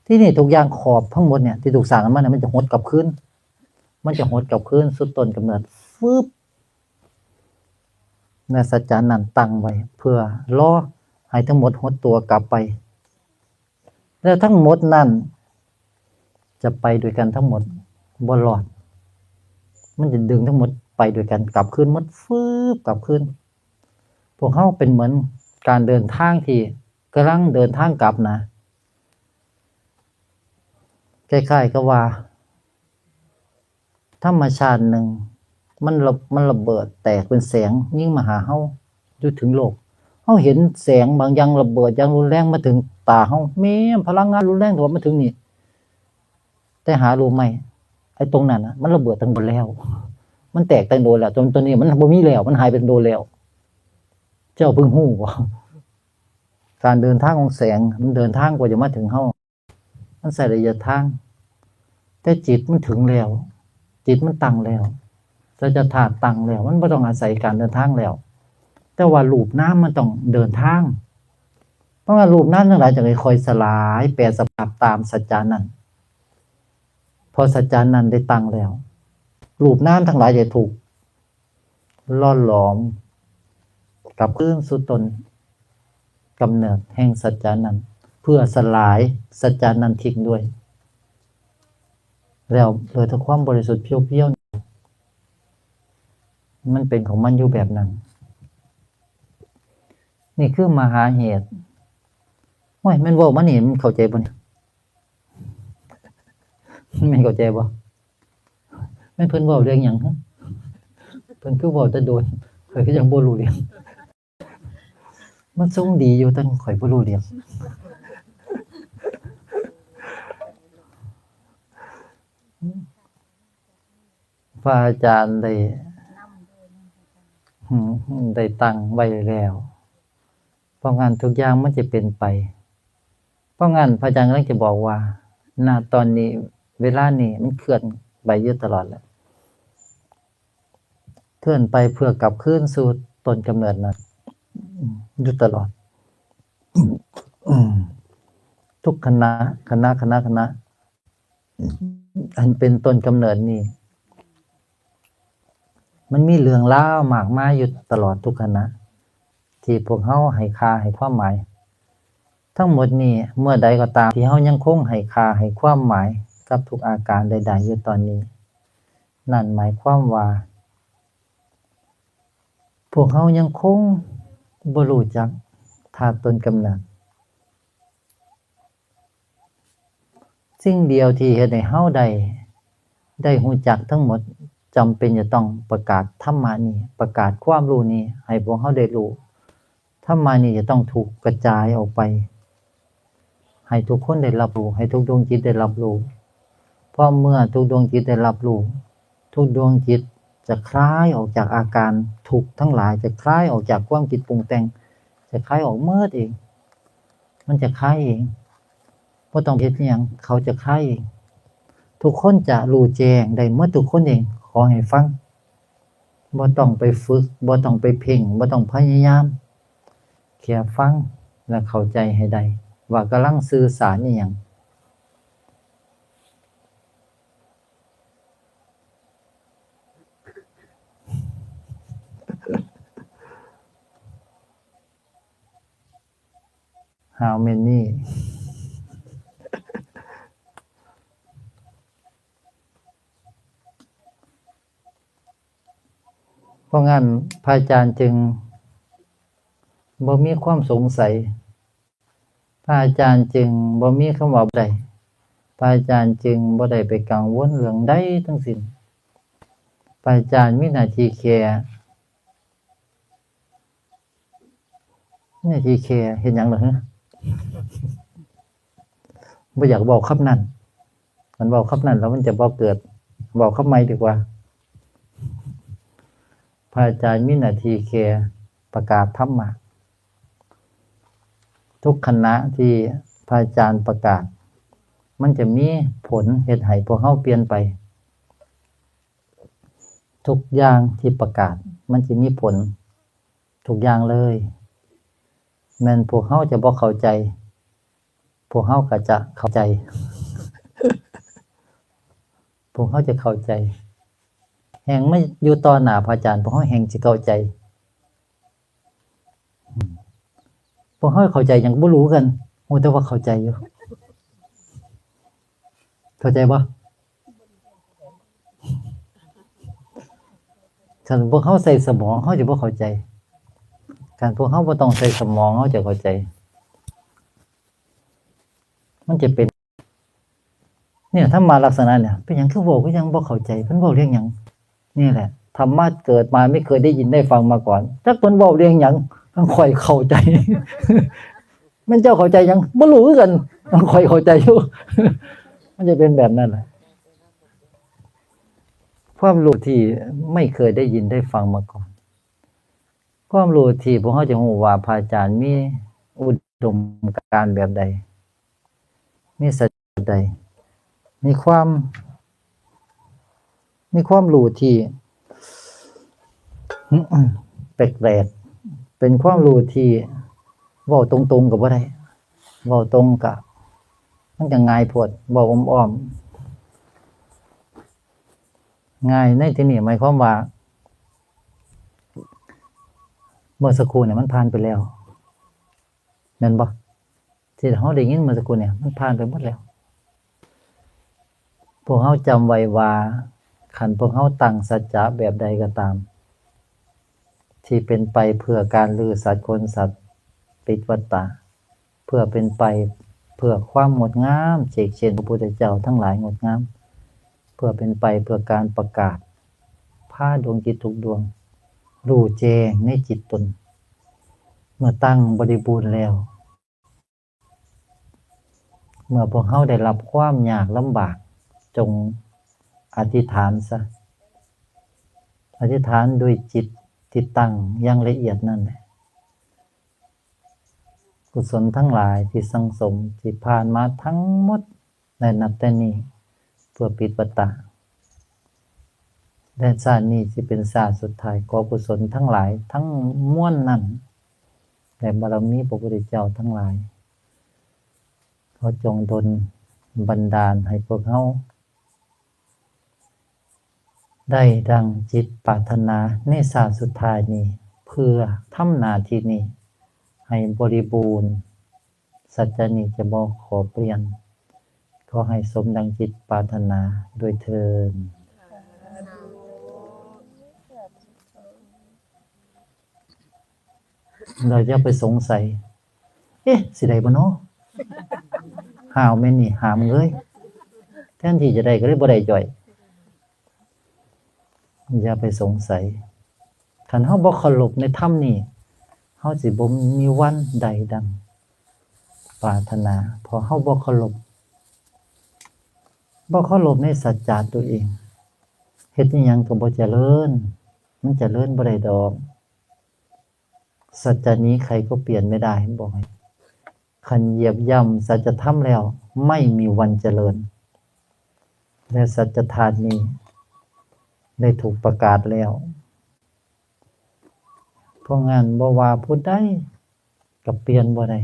ที่นี่ทุกอย่างขอบทั้งหมดเนี่ยที่ถูกสร้างกันมาเนี่ยมันจะหดกลับคืน มันจะหดกลับคืนสู่ต้นกำเนิด ฟึบ และสัจจานั้นตั้งไว้ เพื่อรอให้ทั้งหมดหดตัวกลับไป แล้วทั้งหมดนั้น จะไปด้วยกันทั้งหมด บ่รอด มันจะดึงทั้งหมดไปด้วยกัน กลับคืนหมด ฟึบ กลับคืน พวกเฮาเป็นเหมือนการเดินทางที่กำลังเดินทางกลับนะ คล้ายๆกับว่า ธรรมชาติหนึ่ง มันระ มันระเบิดแตกเป็นแสงยิงมาหาเฮา อยู่ถึงโลก เฮาเห็นแสงบางอย่างระเบิดอย่างรุนแรงมาถึงตาเฮา แม่นพลังงานรุนแรงที่ว่ามาถึงนี่ แต่หารู้ไหม ไอ้ตรงนั้นน่ะ มันระเบิดตั้งโดนแล้ว มันแตกตั้งโดนแล้ว จนตัวนี้มันบ่มีแล้ว มันหายไปตั้งโดนแล้ว เจ้าเพิ่งฮู้บ่ การเดินทางของแสง มันเดินทางกว่าจะมาถึงเฮา มันใช้ระยะทาง แต่จิตมันถึงแล้ว จิตมันตั้งแล้ว สัจจธาตุตั้งแล้ว มันบ่ต้องอาศัยการเดินทางแล้ว แต่ว่ารูปนามมันต้องเดินทาง เพราะว่ารูปนามทั้งหลายจะค่อยๆสลาย แปรสภาพตามสัจจานั้น พอสัจจานั้นได้ตั้งแล้ว รูปนามทั้งหลายจะถูกหล่อหลอม กลับคืนสู่ต้นกำเนิดแห่งสัจจานั้น เพื่อสลายสัจจานั้นทิ้งด้วย แล้วเหลือแต่ความบริสุทธิ์เพียวๆ มันเป็นของมันอยู่แบบนั้น นี่คือมหาเหตุ โอ้ย แม่นเว้ามานี่ มันเข้าใจบ่นี่ แม่นเข้าใจบ่ แม่นเพิ่นเว้าเรื่องหยัง เพิ่นคือเว้าแต่โดน ข้อยก็ยังบ่รู้เรื่อง มันทรงดีอยู่ แต่ข้อยบ่รู้เรื่อง พระอาจารย์ได้ อืม ได้ตั้งไว้แล้ว เพราะงั้นทุกอย่างมันจะเป็นไป เพราะงั้นพระอาจารย์กำลังจะบอกว่า ณ ตอนนี้ เวลานี้มันเคลื่อนไปอยู่ตลอดแหละ เคลื่อนไปเพื่อกลับคืนสู่ต้นกำเนิดนั้น อยู่ตลอด ทุกขณะ ขณะ ขณะ ขณะ อันเป็นต้นกำเนิดนี้ มันมีเรื่องราวมากมายอยู่ตลอดทุกขณะ ที่พวกเฮาให้ค่าให้ความหมาย ทั้งหมดนี้ เมื่อใดก็ตามที่เฮายังคงให้ค่าให้ความหมายกับทุกอาการใดๆอยู่ตอนนี้ นั่นหมายความว่า พวกเฮายังคงบ่รู้จักธาตุต้นกำเนิด สิ่งเดียวที่เฮ็ดให้เฮาได้ ได้รู้จักทั้งหมด จำเป็นจะต้องประกาศธรรมะนี้ ประกาศความรู้นี้ให้พวกเฮาได้รู้ ธรรมะนี้จะต้องถูกกระจายออกไป ให้ทุกคนได้รับรู้ ให้ทุกดวงจิตได้รับรู้ เพราะเมื่อทุกดวงจิตได้รับรู้ ทุกดวงจิตจะคลายออกจากอาการทุกข์ทั้งหลาย จะคลายออกจากความคิดปรุงแต่ง จะคลายออกหมดเอง มันจะคลายเอง บ่ต้องเฮ็ดอิหยัง เขาจะคลายเอง ทุกคนจะรู้แจ้งได้หมดทุกคนเอง ขอให้ฟัง บ่ต้องไปฝึก บ่ต้องไปเพ่ง บ่ต้องพยายาม แค่ฟังและเข้าใจให้ได้ ว่ากำลังสื่อสารอิหยัง how many เพราะงั้นพระอาจารย์จึงบ่มีความสงสัย พระอาจารย์จึงบ่มีคำว่าบ่ได้ พระอาจารย์จึงบ่ได้ไปกังวลเรื่องใดทั้งสิ้น พระอาจารย์มีหน้าที่แค่ มีหน้าที่แค่เฮ็ดหยังล่ะฮะ บ่อยากเว้าคำนั้น คันเว้าคำนั้นแล้วมันจะบ่เกิด เว้าคำใหม่ดีกว่า พระอาจารย์มีหน้าที่แค่ประกาศธรรมะ ทุกขณะที่พระอาจารย์ประกาศ มันจะมีผลเฮ็ดให้พวกเฮาเปลี่ยนไป ทุกอย่างที่ประกาศ มันจะมีผลทุกอย่างเลย แม่นพวกเฮาจะบ่เข้าใจ พวกเฮาก็จะเข้าใจ พวกเฮาจะเข้าใจ แฮ่งมาอยู่ต่อหน้าพระอาจารย์ พวกเฮาแฮ่งสิเข้าใจ อืม พวกเฮาเข้าใจหยังบ่รู้กัน ฮู้แต่ว่าเข้าใจอยู่ เข้าใจบ่ คันพวกเฮาใส่สมอง เฮาจะบ่เข้าใจ คันพวกเฮาบ่ต้องใส่สมอง เฮาจะเข้าใจ มันจะเป็น เนี่ย ธรรมะลักษณะเนี่ย เป็นหยังคือเว้าคือยังบ่เข้าใจ เพิ่นเว้าเรื่องหยัง นี่แหละ ธรรมะเกิดมาไม่เคยได้ยินได้ฟังมาก่อน จักเพิ่นเว้าเรื่องหยัง จั่งค่อยเข้าใจ แม่นเจ้าเข้าใจหยัง บ่รู้คือกัน จั่งค่อยเข้าใจอยู่ มันจะเป็นแบบนั้นแหละ ความรู้ที่ไม่เคยได้ยินได้ฟังมาก่อน ความรู้ที่พวกเฮาจะรู้ว่าพระอาจารย์มีอุดมการณ์แบบใด มีสัจจะแบบใด มีความ มีความรู้ที่ แปลกๆ เป็นความรู้ที่เว้าตรงๆ ก็บ่ได้ เว้าตรงก็ มันก็ง่ายโพด เว้าอ้อมๆ ง่ายในที่นี้หมายความว่า เมื่อสักครู่เนี่ยมันผ่านไปแล้ว แม่นบ่ ที่เฮาได้ยินเมื่อสักครู่เนี่ย มันผ่านไปหมดแล้ว พวกเฮาจำไว้ว่า คันพวกเฮาตั้งสัจจะแบบใดก็ตาม ที่เป็นไปเพื่อการลือสัตว์ขนสัตว์ ปิดวัตตะ เพื่อเป็นไปเพื่อความงดงาม เชกเช่นพระพุทธเจ้าทั้งหลายงดงาม เพื่อเป็นไปเพื่อการประกาศ พาดวงจิตทุกดวง รู้แจ้งในจิตตน เมื่อตั้งบริบูรณ์แล้ว เมื่อพวกเฮาได้รับความยากลำบาก จงอธิษฐานซะ อธิษฐานด้วยจิตที่ตั้งอย่างละเอียดนั่นแหละ กุศลทั้งหลายที่สั่งสมที่ผ่านมาทั้งหมด และนับแต่นี้เพื่อปิดวัตตะ และชาตินี้สิเป็นชาติสุดท้าย ขอกุศลทั้งหลายทั้งมวลนั้น และบารมีพระพุทธเจ้าทั้งหลาย ขอจงดลบันดาลให้พวกเฮา ได้ดังจิตปรารถนาในชาติสุดท้ายนี้ เพื่อทำหน้าที่นี้ให้บริบูรณ์ สัจจะนี้จะบ่ขอเปลี่ยน ขอให้สมดังจิตปรารถนาด้วยเทอญ เราอย่าไปสงสัย เอ๊ะ สิได้บ่เนาะ ห้าวแม่นนี่ ห้ามเอ้ย แทนที่จะได้ก็เลยบ่ได้จ้อย อย่าไปสงสัย คันเฮาบ่เคารพในธรรมนี่ เฮาสิบ่มีวันใดดังปรารถนา เพราะเฮาบ่เคารพ บ่เคารพในสัจจะตัวเอง เฮ็ดอิหยังก็บ่เจริญ มันเจริญบ่ได้ดอก สัจจะนี้ใครก็เปลี่ยนไม่ได้ บอกให้ คันเหยียบย่ำสัจธรรมแล้ว ไม่มีวันเจริญ และสัจธาตุนี้ได้ถูกประกาศแล้ว เพราะงั้นบ่ว่าผู้ใดก็เปลี่ยนบ่ได้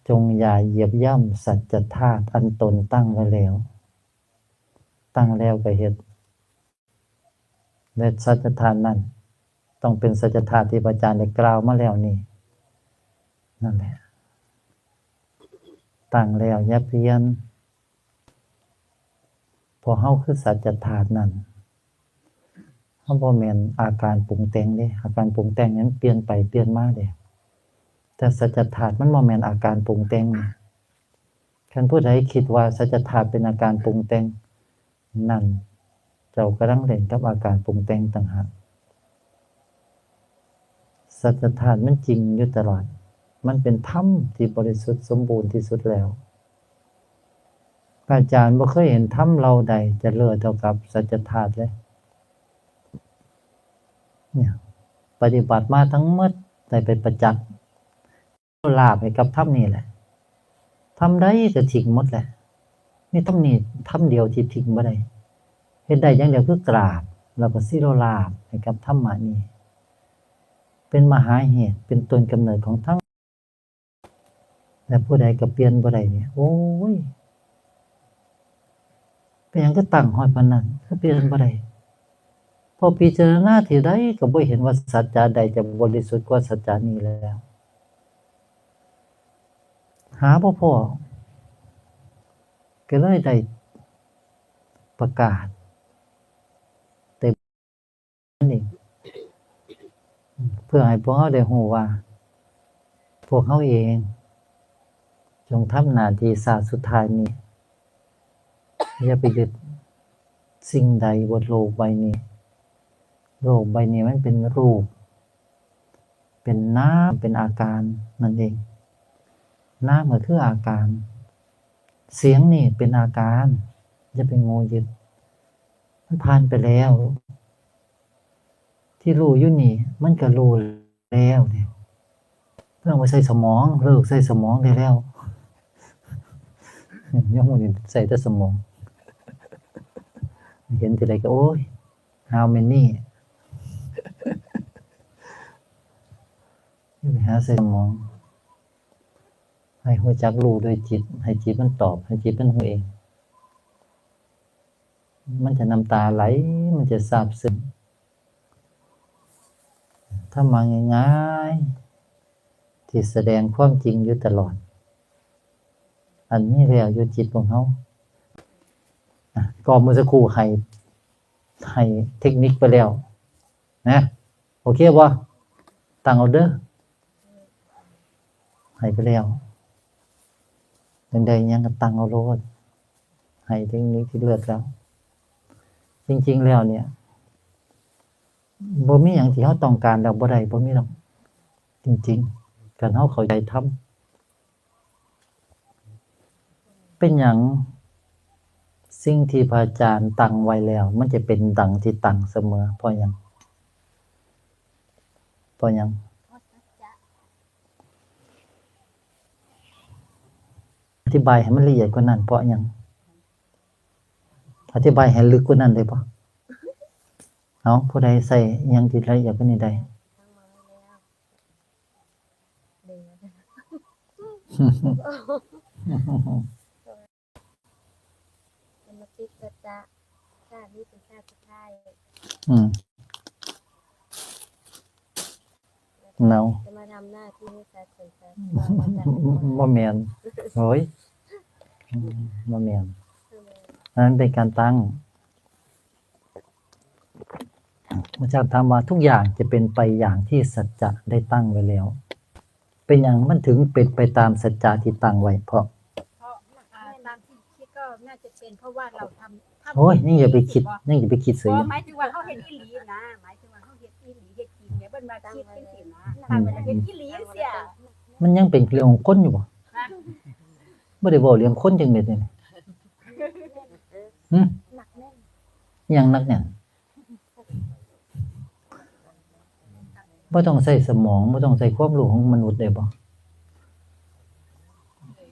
จงอย่าเหยียบย่ำสัจธาตุอันตนตั้งไว้แล้ว ตั้งแล้วก็เฮ็ด และสัจธาตุนั้น ต้องเป็นสัจธาตุที่พระอาจารย์ได้กล่าวมาแล้วนี้ นั่นแหละ ตั้งแล้วอย่าเปลี่ยน พวกเฮาคือสัจจธาตุนั่น เฮาบ่แม่นอาการปรุงแต่งเด้ อาการปรุงแต่งนี่มันเปลี่ยนไปเปลี่ยนมาเด้ แต่สัจจธาตุมันบ่แม่นอาการปรุงแต่งนะ คันผู้ใดคิดว่าสัจจธาตุเป็นอาการปรุงแต่ง นั่นเจ้ากำลังเล่นกับอาการปรุงแต่งต่างหาก สัจจธาตุมันจริงอยู่ตลอด มันเป็นธรรมที่บริสุทธิ์สมบูรณ์ที่สุดแล้ว พระอาจารย์บ่เคยเห็นธรรมเหล่าใดจะเลิศเท่ากับสัจจธาตุเลย เนี่ย ปฏิบัติมาทั้งหมด ได้ไปประจักษ์ ลาภให้กับธรรมนี่แหละ ธรรมใดก็ทิ้งหมดแหละ มีธรรมนี่ธรรมเดียวที่ทิ้งบ่ได้ เฮ็ดได้อย่างเดียวคือกราบ แล้วก็สิโรลาภให้กับธรรมะนี่ เป็นมหาเหตุ เป็นต้นกำเนิดของทั้ง และผู้ใดก็เปลี่ยนบ่ได้เนี่ย โอ้ย เป็นหยังก็ตั้งฮอดปานนั้น ก็เปลี่ยนบ่ได้ พอพิจารณาที่ใดก็บ่เห็นว่าสัจจะใดจะบริสุทธิ์กว่าสัจจะนี้แล้ว หาบ่พ้อ ก็เลยได้ประกาศ แต่นี่ เพื่อให้พวกเฮาได้รู้ว่า พวกเฮาเอง จงทำหน้าที่ชาติสุดท้ายนี้ อย่าไปยึดสิ่งใดบนโลกใบนี้ โลกใบนี้มันเป็นรูป เป็นนาม เป็นอาการนั่นเอง นามก็คืออาการ เสียงนี่เป็นอาการ อย่าไปโง่ยึด มันผ่านไปแล้ว ที่รู้อยู่นี่ มันก็รู้แล้วเนี่ย เพิ่งเอาไปใส่สมอง เลิกใส่สมองได้แล้ว ยังบ่ได้ใส่แต่สมอง เห็นทีไรก็ โอ้ย how many อย่าไปหาใส่สมอง ให้รู้จักรู้ด้วยจิต ให้จิตมันตอบ ให้จิตมันรู้เอง มันจะน้ำตาไหล มันจะซาบซึ้ง ธรรมะง่ายๆ ที่แสดงความจริงอยู่ตลอด อันนี้แล้วอยู่จิตของเฮา อ่ะ ก็เมื่อสักครู่ให้ ให้เทคนิคไปแล้ว นะ โอเคบ่ ตั้งเอาเด้อ ให้ไปแล้ว จั่งใดหยังก็ตั้งเอาโลด ให้เทคนิคที่เลิศแล้ว จริงๆ แล้วเนี่ย บ่มีหยังที่เฮาต้องการแล้วบ่ได้ บ่มีหรอก จริงๆ คันเฮาเข้าใจธรรม เป็นหยังสิ่งที่พระอาจารย์ตั้งไว้แล้ว มันจะเป็นดังที่ตั้งเสมอ เพราะหยัง เพราะหยัง อธิบายให้มันละเอียดกว่านั้น เพราะหยัง อธิบายให้ลึกกว่านั้นได้บ่ เอ้า ผู้ใดใส่อิหยังที่ละเอียดกว่านี้ได้ จะมาปิดสัจจะ ชาตินี้เป็นชาติสุดท้าย อืม เนาะ จะมาทำหน้าที่ให้สัตว์สนสัตว์ บ่แม่น โอ้ย อืม บ่แม่น อันนั้นเป็นการตั้ง พระเจ้าถามว่าทุกอย่างจะเป็นไปอย่างที่สัจจะได้ตั้งไว้แล้ว เป็นหยังมันถึงเป็นไปตามสัจจะที่ตั้งไว้ เพราะ เพราะ อ่า ตามที่คิดก็น่าจะเป็นเพราะว่าเราทำ ทำ โอ้ย ยังอย่าไปคิด ยังอย่าไปคิดเสีย บ่ หมายถึงว่าเขาเฮ็ดอีหลีนะ หมายถึงว่าเขาเฮ็ดอีหลี เฮ็ดจริงเนี่ย เพิ่นว่าคิดจังซี่นะ อืม ตั้งไว้แล้วเฮ็ดอีหลีจังซี่ มันยังเป็นเรื่องของคนอยู่บ่ ฮะ บ่ได้เว้าเรื่องคนจังเม็ดนี่ หึ หนักแน่น อิหยังหนักแน่น บ่ต้องใช้สมอง บ่ต้องใช้ความรู้ของมนุษย์ได้บ่ อ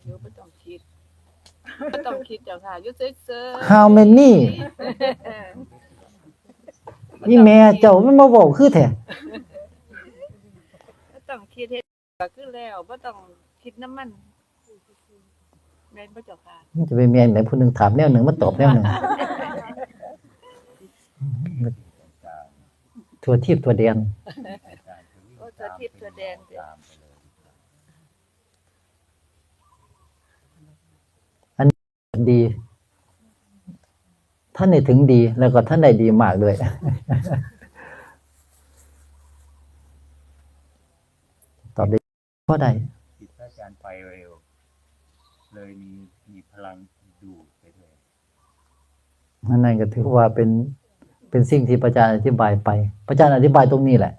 ยู่ บ่ต้องคิด บ่ต้องคิดเจ้าค่ะ อยู่เฉยๆ How many อีแม่เจ้ามันมาเว้าคือแท้ บ่ต้องคิดเฮ็ด ก็คือแล้ว บ่ต้องคิดนำมัน แม่นบ่เจ้าค่ะ มันจะไปแม่นไหน ผู้หนึ่งถามแนวหนึ่ง มาตอบแนวหนึ่ง ทั่วทีปทั่วแดน โอ้ ทั่วทีปทั่วแดนเด้อ ท่านได้ถึงดี แล้วก็ท่านได้ดีมากด้วย ตอบได้ พอได้ จิตพระอาจารย์ไปเร็ว เลยมี มีพลังดูดไปด้วย อันนั้นก็ถือว่าเป็น เป็นสิ่งที่พระอาจารย์อธิบายไป พระอาจารย์อธิบายตรงนี้แหละ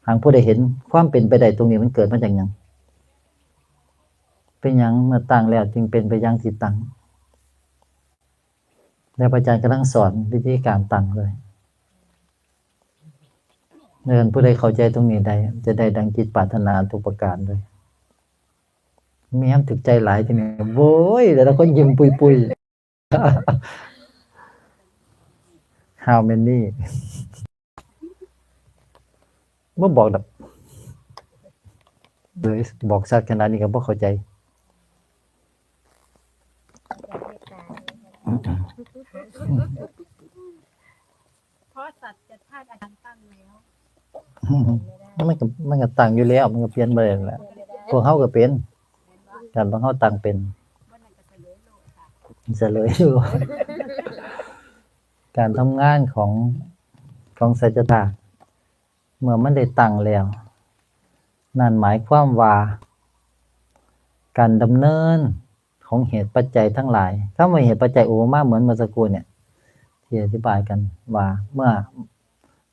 หากผู้ใดเห็นความเป็นไปได้ตรงนี้มันเกิดมาจากหยัง เป็นหยังเมื่อตั้งแล้วจึงเป็นไปอย่างที่ตั้ง และพระอาจารย์กำลังสอนวิธีการตั้งเลย เมื่อผู้ใดเข้าใจตรงนี้ได้ จะได้ดังจิตปรารถนาทุกประการเลย แม่นถืกใจหลายทีนี้ โว้ย แต่ละคนยิ้มปุยๆ How many บ่บอกดอก เลยบอกชัดขนาดนี้ก็บ่เข้าใจ เพราะสัจจธาตุอาจารย์ตั้งแล้ว มันก็ มันก็ตั้งอยู่แล้ว มันก็เปลี่ยนบ่ได้นั่นแหละ พวกเฮาก็เป็น การพวกเฮาตั้งเป็น เฉลยอยู่ การทำงานของ ของสัจจธาตุ เมื่อมันได้ตั้งแล้ว นั่นหมายความว่า การดำเนินของเหตุปัจจัยทั้งหลาย คำว่าเหตุปัจจัยอุปมาเหมือนเมื่อสักครู่เนี่ย ที่อธิบายกันว่า เมื่อ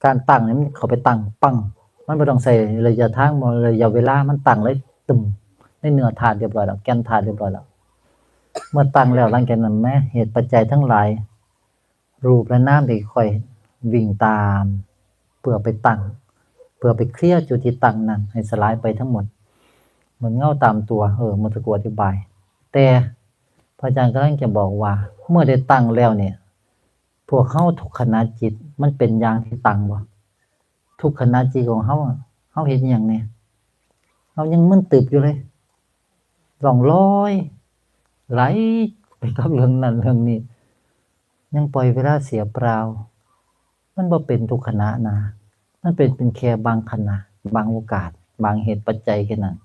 การตั้งเนี่ยมันเข้าไปตั้งปัง มันบ่ต้องใช้ระยะทาง บ่ระยะเวลา มันตั้งเลย ตึม ในเนื้อธาตุเรียบร้อยแล้ว แก่นธาตุเรียบร้อยแล้ว เมื่อตั้งแล้ว หลังจากนั้นแม้เหตุปัจจัยทั้งหลาย รูปและนามที่ค่อยวิ่งตาม เพื่อไปตั้ง เพื่อไปเคลียร์จุดที่ตั้งนั้นให้สลายไปทั้งหมด เหมือนเงาตามตัว เออ เมื่อสักครู่อธิบาย แต่พระอาจารย์กำลังจะบอกว่า เมื่อได้ตั้งแล้วเนี่ย พวกเฮาทุกขณะจิตมันเป็นอย่างที่ตั้งบ่ ทุกขณะจิตของเฮาอะ เฮาเฮ็ดอิหยังแหน่ เฮายังมึนตึบอยู่เลย ล่องลอย ไหลไปกับเรื่องนั้นเรื่องนี้ ยังปล่อยเวลาเสียเปล่า มันบ่เป็นทุกขณะนะ มันเป็น เป็นแค่บางขณะ บางโอกาส บางเหตุปัจจัยแค่นั้น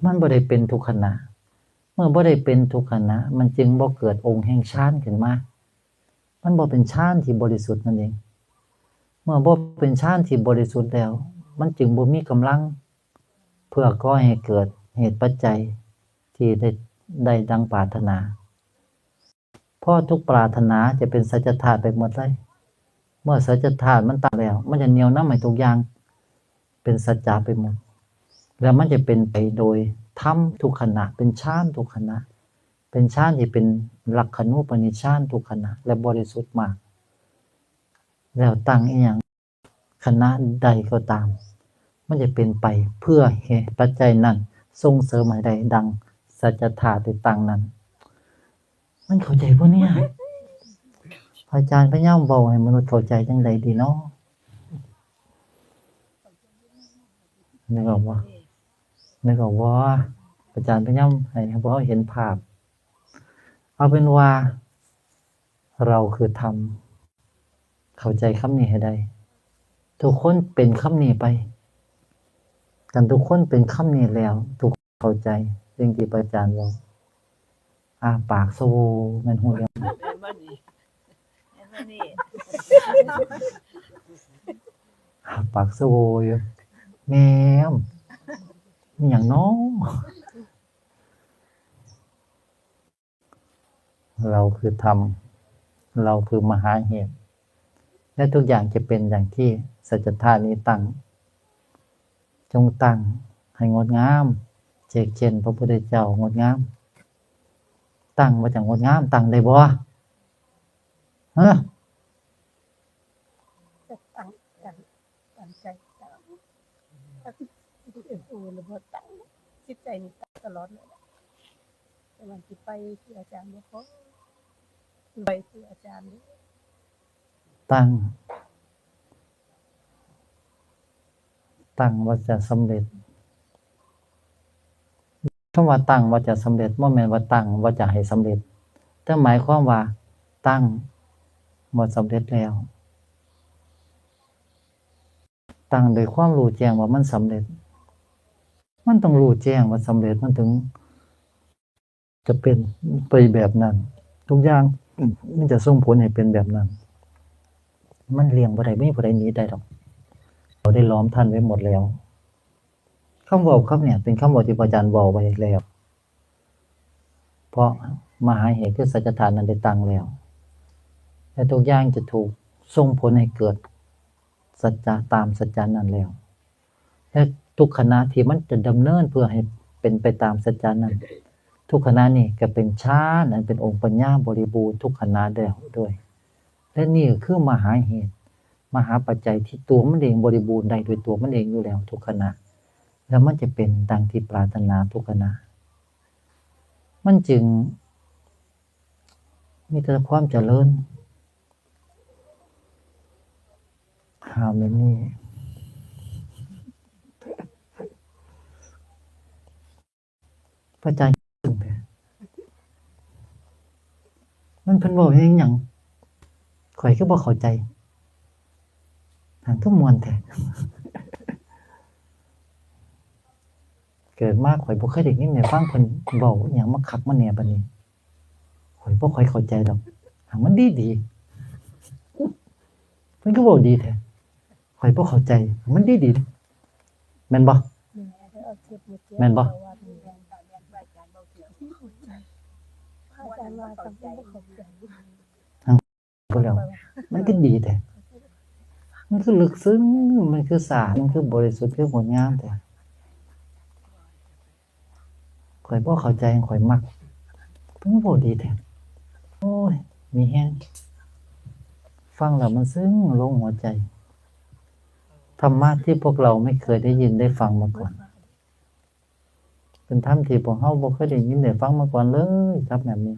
มันบ่ได้เป็นทุกขณะ เมื่อบ่ได้เป็นทุกขณะ มันจึงบ่เกิดองค์แห่งฌานขึ้นมา มันบ่เป็นฌานที่บริสุทธิ์นั่นเอง เมื่อบ่เป็นฌานที่บริสุทธิ์แล้ว มันจึงบ่มีกำลัง เพื่อก่อให้เกิดเหตุปัจจัยที่ได้ ได้ดังปรารถนา เพราะทุกปรารถนาจะเป็นสัจจธาตุไปหมดเลย เมื่อสัจจธาตุมันตั้งแล้ว มันจะเหนี่ยวนำให้ทุกอย่างเป็นสัจจะไปหมด แล้วมันจะเป็นไปโดยธรรมทุกขณะ เป็นฌานทุกขณะ เป็นฌานที่เป็นลักขานุปนิชฌานทุกขณะ และบริสุทธิ์มาก แล้วตั้งอีหยัง ขณะใดก็ตาม มันจะเป็นไปเพื่อเหตุปัจจัยนั้น ส่งเสริมให้ได้ดังสัจจธาตุที่ตั้งนั้น มันเข้าใจบ่เนี่ย พระอาจารย์พยายามเว้าให้มนุษย์เข้าใจจั่งใดดีเนาะ นึกออกบ่ นึกออกบ่ อาจารย์พยายามให้พวกเราเห็นภาพ เอาเป็นว่า เราคือธรรม เข้าใจคำนี้ให้ได้ ทุกคนเป็นคำนี้ไป กันทุกคนเป็นคำนี้แล้ว ทุกคนเข้าใจสิ่งที่พระอาจารย์เว้า อ้าปากโซโว แม่นฮู้เรื่อง เห็นบ่นี่ เห็นบ่นี่ อ้าปากโซโวอยู่ แม่ม มีหยังน้อ เราคือธรรม เราคือมหาเหตุ และทุกอย่างจะเป็นอย่างที่สัจจธาตุนี้ตั้ง จงตั้งให้งดงาม เชกเช่นพระพุทธเจ้างดงาม ตั้งว่าจะงดงาม ตั้งได้บ่ ฮะ ตั้ง ตั้ง ตั้งใจตั้ง ถ้าสิเป็นผู้หรือบ่ตั้ง จิตใจนี่ตั้งตลอดเลย แต่ว่าสิไปคืออาจารย์บ่ขอ ไปคืออาจารย์เด้อ ตั้ง ตั้งว่าจะสำเร็จ คำว่าตั้งว่าจะสำเร็จ บ่แม่นว่าตั้งว่าจะให้สำเร็จ แต่หมายความว่าตั้งว่าสำเร็จแล้ว ตั้งด้วยความรู้แจ้งว่ามันสำเร็จ มันต้องรู้แจ้งว่าสำเร็จ มันถึงจะเป็นไปแบบนั้น ทุกอย่าง มันจะส่งผลให้เป็นแบบนั้น มันเลี่ยงบ่ได้ บ่มีผู้ใดหนีได้ดอก เราได้ล้อมท่านไว้หมดแล้ว คำเว้าคำเนี่ยเป็นคำเว้าที่พระอาจารย์เว้าไว้แล้ว เพราะมหาเหตุคือสัจจะธาตุนั้นได้ตั้งแล้ว และทุกอย่างจะถูกส่งผลให้เกิดสัจจะตามสัจจะนั้นแล้ว และทุกขณะที่มันจะดำเนินเพื่อให้เป็นไปตามสัจจะนั้น ทุกขณะนี้ก็เป็นฌาน อันเป็นองค์ปัญญาบริบูรณ์ทุกขณะแล้วด้วย และนี่ก็คือมหาเหตุ มหาปัจจัยที่ตัวมันเองบริบูรณ์ได้โดยตัวมันเองอยู่แล้วทุกขณะ แล้วมันจะเป็นดังที่ปรารถนาทุกขณะ มันจึงมีแต่ความเจริญ harmony พระอาจารย์ มันเพิ่นเว้าอิหยัง ข่อยคือบ่เข้าใจ หางคือม่วนแท้ เกิดมาข่อยบ่เคยได้ยินได้ฟังเพิ่นเว้าอิหยังมาคักมาแน่ปานนี้ ข่อยบ่ค่อยเข้าใจดอก หางมันดีดี เพิ่นคือเว้าดีแท้ ข่อยบ่เข้าใจ มันดีดี แม่นบ่ แม่นบ่ พระอาจารย์ว่าก็บ่เข้าใจ บ่แล้ว มันคือดีแท้ มันคือลึกซึ้ง มันคือสะอาด มันคือบริสุทธิ์ คืองดงามแท้ ข่อยบ่เข้าใจ ข่อยมัก เพิ่นเว้าดีแท้ โอ้ย มีแฮง ฟังแล้วมันซึ้งลงหัวใจ ธรรมะที่พวกเราไม่เคยได้ยินได้ฟังมาก่อน เป็นธรรมที่พวกเราบ่เคยได้ยินได้ฟังมาก่อนเลย ครับ แบบนี้